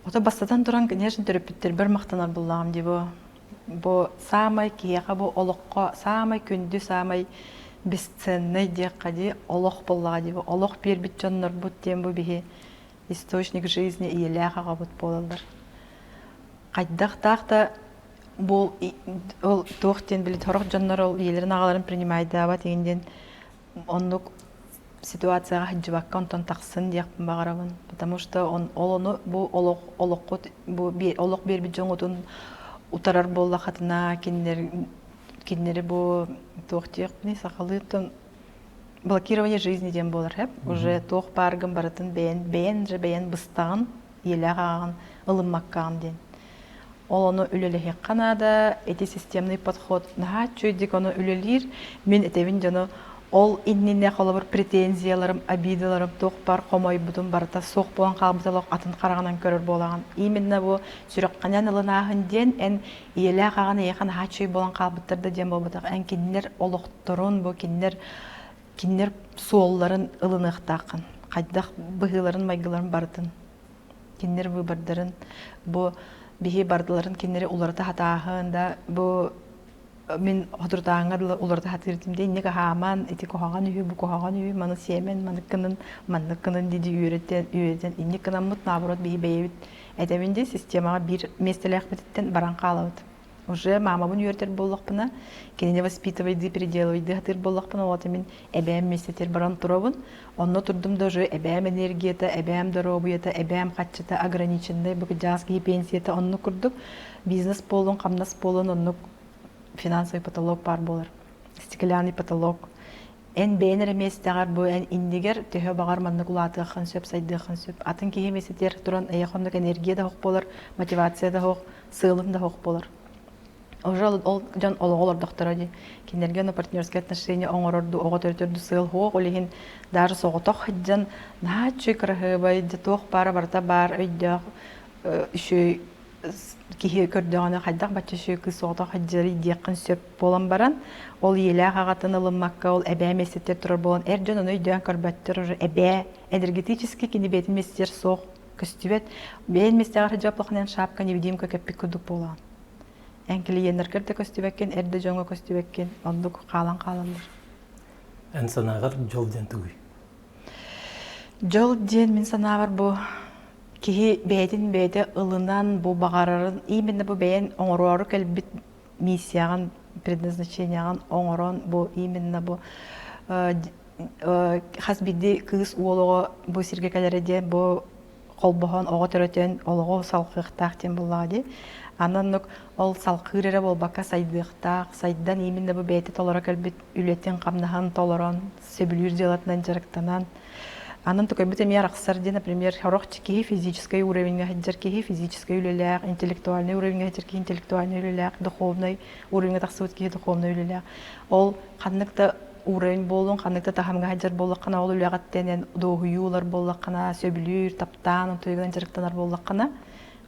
Ото бастатан туран, конечно, төрөппүттэрбэр махтанар буллаҕым дии бу. Бу саамай киһиэхэ бу олоххо саамай күндү, саамай бесценнай диэххэ дии, олох буоллаҕа дии бу. Олох биэрбит дьоннорбут диэн бу биһи источник жизни ийэлээх аҕабыт буолаллар. Хайдахтаах да бу ол туох диэн били сорох дьоннор ол ийэлэрин аҕаларын принимайдаабат игин диэн оннук ситуацияҕа сылдьыбакка онтон тахсын диэхпин баҕарабын. Потому что он, ол ону бу олох олоххут бу олох биэрбит дьоҥҥутун утарар буоллаххытына кинилэр кинилэри бу туох диэхпиний сахалыыттан блокирование жизни диэн буолар хэп уже туох бааргын барытын бэйэн бэйэн же бэйэн быстаҕын ийэлээх аҕаҕын ылыммаккаҕын диэн Ол ону үлэлэһиэххэ наада, ити системный подход наһаа үчүгэйдик ону үлэлиир. Мин этэбин дьону ол иннинэ холобур претензияларым, обидаларым туох баар хомойбутум барыта суох буолан хаалбыта олох атын хараҕынан көрөр буолаҕын. Именно бу сүрэххинэн ылынааһын диэн эн ийэлээх аҕан эйиэхэ наһаа үчүгэй буолан хаалбыттар да диэн буолбатах. Эн кинилэр олохторун, бу кинилэр кинилэр суолларын ылыныахтааххын. Хайдах быһыыларын, майгыларын барытын. Кинилэр выбордарын бу биһи бардыларын кинилэри уларыта сатааһын да бу мин хотурутааҥҥа дылы уларыта сатыыр этим инник аһааман ити куһаҕан үһү бу куһаҕан үһү маны сиэмэн маннык гынын маннык гынын дии үөрэтэн үөрэтэн инник гынаммыт наоборот биһи бэйэбит этэбин дии системаҕа биир миэстэлээхпититтэн баран хаалабыт. Уже маамабын үөрэтэр буоллахпына, кинини воспитывайдыы, переделывайдыы сатыыр буоллахпына, ол мин эбээм миэстэтигэр баран турабын. Онно турдум да уже эбээм энергията, эбээм доруобуйата, эбээм хаччыта ограниченный, бу кыдьаас киһи пенсията оннук курдук бизнес буолун, хамнас буолун оннук финансовый потолок баар буолар. Стеклянный потолок. Эн бэйэн эрэ миэстэҕэр бу эн иннигэр төһө баҕар маннык улаатыаххын сөп, сайдыаххын сөп. Атын киһи миэстэтигэр туран эйиэхэ оннук энергия да суох буолар, мотивация да суох, сыалым да суох буолар. Уже ол дьон олоҕу олордохторо дии. Кинилэргэ ону партнерское отношение оҥорор дуу, оҕо төрөтөр дуу сыал суох, ол иһин даже соҕотох сылдьан наһаа үчүгэй кыраһыабай, дьэ туох баара барыта баар өйдөөх үчүгэй киһи көрдөҕүнэ хайдах бачча үчүгэй кыыс соҕотох сылдьарый диэххин сөп буолан баран, ол ийэлээх аҕатын ылыммакка, ол эбээ миэстэтигэр турар буолан, эр дьон ону өйдөөн көрбөттөр, уже эбээ энергетически кини бэйэтин миэстэтигэр суох көстүбэт. Бэйэн миэстэҕэр сылдьыбаппаххына эн шапка невидимка кэппит курдук буолаҕын. Эн клиеннэргэр да көстүбэккин, эр да дьоҥҥо көстүбэккин, оннук хаалан хаалаллар. Эн санааҕар дьол диэн тугуй? Дьол диэн мин санаабар бу киһи бэйэтин бэйэтэ ылынан бу баҕарарын именно бу бэйэн оҥороору кэлбит миссияҕын предназначениеҕын оҥорон бу именно бу хас биирдии кыыс уол оҕо бу сиргэ кэлэрэ диэн бу холбоһон оҕо төрөтөн олоҕу салҕыахтаах диэн буоллаҕа дии. Аны оннук ол салҕыыр эрэ буолбакка сайдыахтаах, сайдан именно бу бэйэтэ толоро кэлбит үлэтин-хамнаһын толорон, сөбүлүүр дьыалатынан дьарыктанан Анан токойбут эмиэ арахсар диэн, например, сорох киһи физическэй уровеньҥа сылдьар киһи физическэй үлэлээх, интеллектуальнай уровеньҥа сылдьар киһи интеллектуальнай үлэлээх, духовнай уровеньҥа тахсыбыт киһи духовнай үлэлээх. Ол ханнык да уровень буоллун, ханнык да таһымҥа сылдьар буоллаххына, ол үлэҕиттэн эн дуоһуйуу ылар буоллаххына, сөбүлүүр, таптаан, утуйугунан дьарыктанар буоллаххына,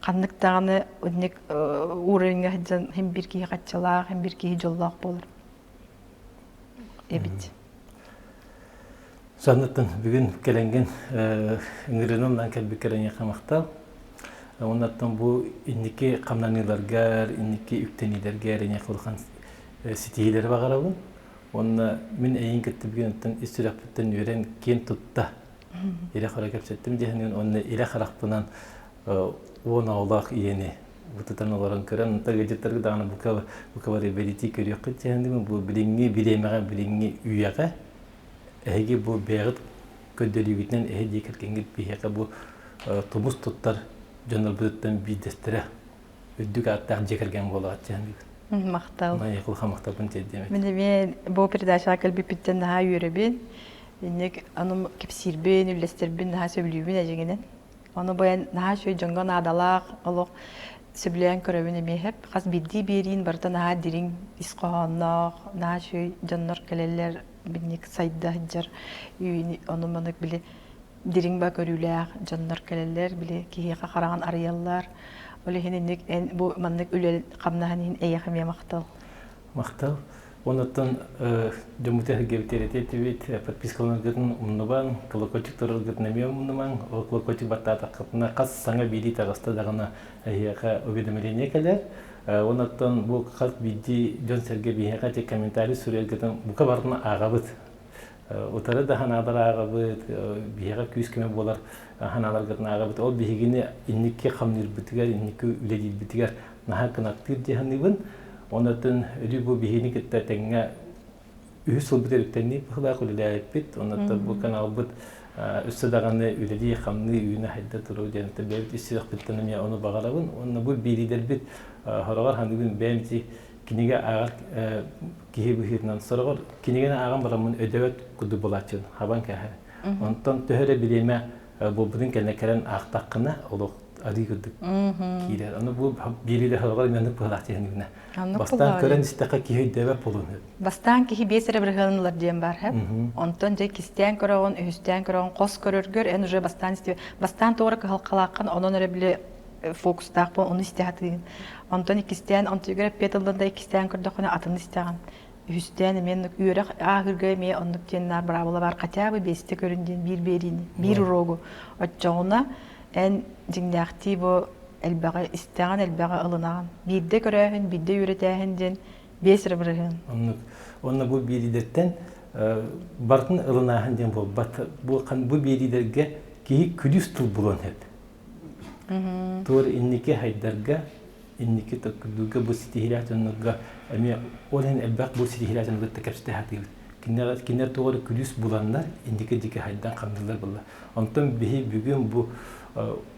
ханнык даҕаны инник уровеньҥа сылдьан һин биир киһи хаччылаах, һин биир киһи дьоллоох буолар эбит. Санныттан бүгүн кэлэҥҥин ыҥырыынан кэлбиккэр эйиэхэ махтал. Оннаттан бу инники хамнаныыларгар, инники үктэниилэргэр эйиэхэ улахан ситиһиилэри баҕарабын. Уонна мин эйигин кытта бүгүн ис сүрэхпиттэн үөрэн киэн тутта илэ-хара кэпсэттим диэһинин уонна илэ харахпынан уон оҕолоох ийэни бутутан олорон көрөн онто ыалдьыттарга даҕаны бука бука бары бэлиэтии көрүөххүт диэһинин бу билиҥҥи бириэмэҕэ билиҥҥи үйэҕэ эһиги бу бэйэҕит көрдөрүүгүтүнэн эһи дии кэргэҥҥит биһиэхэ бу тумус туттар дьоннорбутуттан биирдэстэрэ үрдүк ааттаах дьиэ кэргэн буолаҕыт диэн. Махтал. Майыкылха махталбын тиэрдиэм Мин эмиэ бу передачаҕа кэлбиппиттэн наһаа үөрэбин. Инник аны кэпсиирбин, үллэстэрбин наһаа сөбүлүүбүн эдьиҥинэн. Ону бу наһаа үчүгэй дьоҥҥо наадалаах олох сөбүлээн көрөбүн эмиэ сөп. Хас биирдии биэриин барыта наһаа дириҥ ис хоһоонноох, наһаа үчүгэй дьоннор кэлэллэр, бинник сайда сылдьар, ону-маны били дириҥ ба көрүүлээх дьоннор кэлэллэр, били киһиэхэ хараҕын арыйаллар. Ол иһин инник эн бу маннык үлэ хамнаһын иһин эйиэхэ эмиэ махтал. Махтал. Онуттан дьоммутун эргибитиэрэтиэтибит, подпискаланаргытын умнубаҥ, колокольчик тураргытын эмиэ умнумаҥ. Ол колокольчик баттаатаххытына хас саҥа биирии таҕыста даҕаны эһиэхэ уведомление кэлэр. Онуттан бу хас биирдии дьон-сэргэ биһиэхэ ити комментарий суруйаргытын бука барытын ааҕабыт. Утары да ханаалар ааҕабыт, биһиэхэ күүс-көмө буолар ханааларгытын ааҕабыт. Ол биһигини инники хамныырбытыгар, инники үлэлиирбитигэр наһаа кынаттыыр дии саныыбын. Онон өрүү бу биһигини кытта тэҥҥэ үһүс сылбыт өрүттэнии быһыылаах үлэлээбиппит. Онон бу каналбыт өссө даҕаны үлэлии, хамныы, үүнэ хайда туруо диэн бэйэбит ис сүрэхпиттэн эмиэ ону баҕарабын. Уонна бу биэриилэрбит хороҕор ханыыбын бэйэм ити кинигэ ааҕар киһи быһыытынан сороҕор кинигэни ааҕан бараммын өйдөбөт курдук буолааччыбын хабан кээһэр. Онтон төһө эрэ бириэмэ буолбутун кэннэ кэлэн аахтаххына олох арыы курдук киирэр. Ону бу биэриилэр сороҕор эмиэ быһалаах диэн Бастаан көрөн истэххэ киһи өйдөөбөт буолуон сөп. Бастаан киһи биэс эрэ бырыһыанын ылар диэн баар һэп. Онтон дьэ кистээн көрөҕүн, үһүстээн көрөҕүн, хос көрөргөр эн уже бастаан истибэ. Бастаан туора кыһалҕалааххын онон эрэ били фокустаах буол ону истэ сатыыгын. Онтон иккистээн онтугар эппиэт ыллын да иккистээн көрдөххүнэ атын истэҕин. Үһүстээн эмиэ оннук үөрэх ааһыырга эмиэ оннук диэн наар быраабыла баар хотя бы биэстэ көрүн диэн биир биэриини, биир уруогу. Оччоҕуна эн дьиҥнээхтии бу элбэҕи истэҕин, элбэҕи ылынаҕын. Биирдэ көрөөһүн, биирдэ үөрэтээһин диэн биэс эрэ бырыһыан. Оннук. Уонна бу биэриилэртэн барытын ылынааһын диэн буолбат. Бу бу биэриилэргэ киһи күлүүс тыл булуон сөп. Туор инники хайдарга, инники төккүдүүгэ бу ситиһиилээх дьоннорго эмиэ ол иһин элбэх бу ситиһиилээх дьону кытта кэпсэтэ сатыыбыт. Кинилэр кинилэр туох эрэ күлүүс буланнар инники диэки хайдан хамныыллар буолла. Онтон биһи бүгүн бу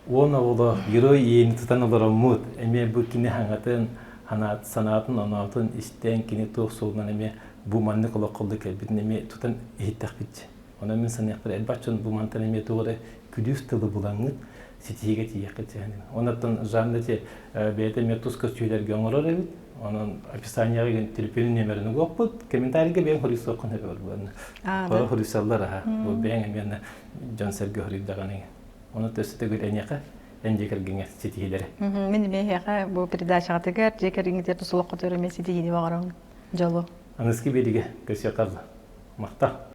уон оҕолоох герой ийэни тутан олороммут эмиэ бу кини хаҥатын санаатын оноотун истэн кини туох суолунан эмиэ бу маннык олоххо кэлбитин эмиэ тутан иһиттэхпит. Онон мин саныахпар элбэх дьон бу мантан эмиэ туох эрэ күлүүс тылы булаҥҥыт ситиһиигэ тиийиэххит сэһэним. Онон Жанна ити бэйэтэ эмиэ тус көстүүлэргэ оҥорор эбит. Онон описанияҕа төлөпүөнүн нүөмэрин угуохпут. Комментарийга бэйэҥ хоруйсуоххун сөп буолла. Хоруйсаллар аха. Бу бэйэҥ эмиэ дьон-сэргэ хоруйдаҕын. Ону өссө төгүл эйиэхэ эн дьиэ кэргэҥҥэ ситиһиилэри. Мин эмиэ эһиэхэ бу передачаҕытыгар дьиэ кэргэҥҥитигэр тус олоххутугар эмиэ ситиһиини баҕарабын. Дьолу. Аныгыскы биэриигэ көрсүөххэ Махтал.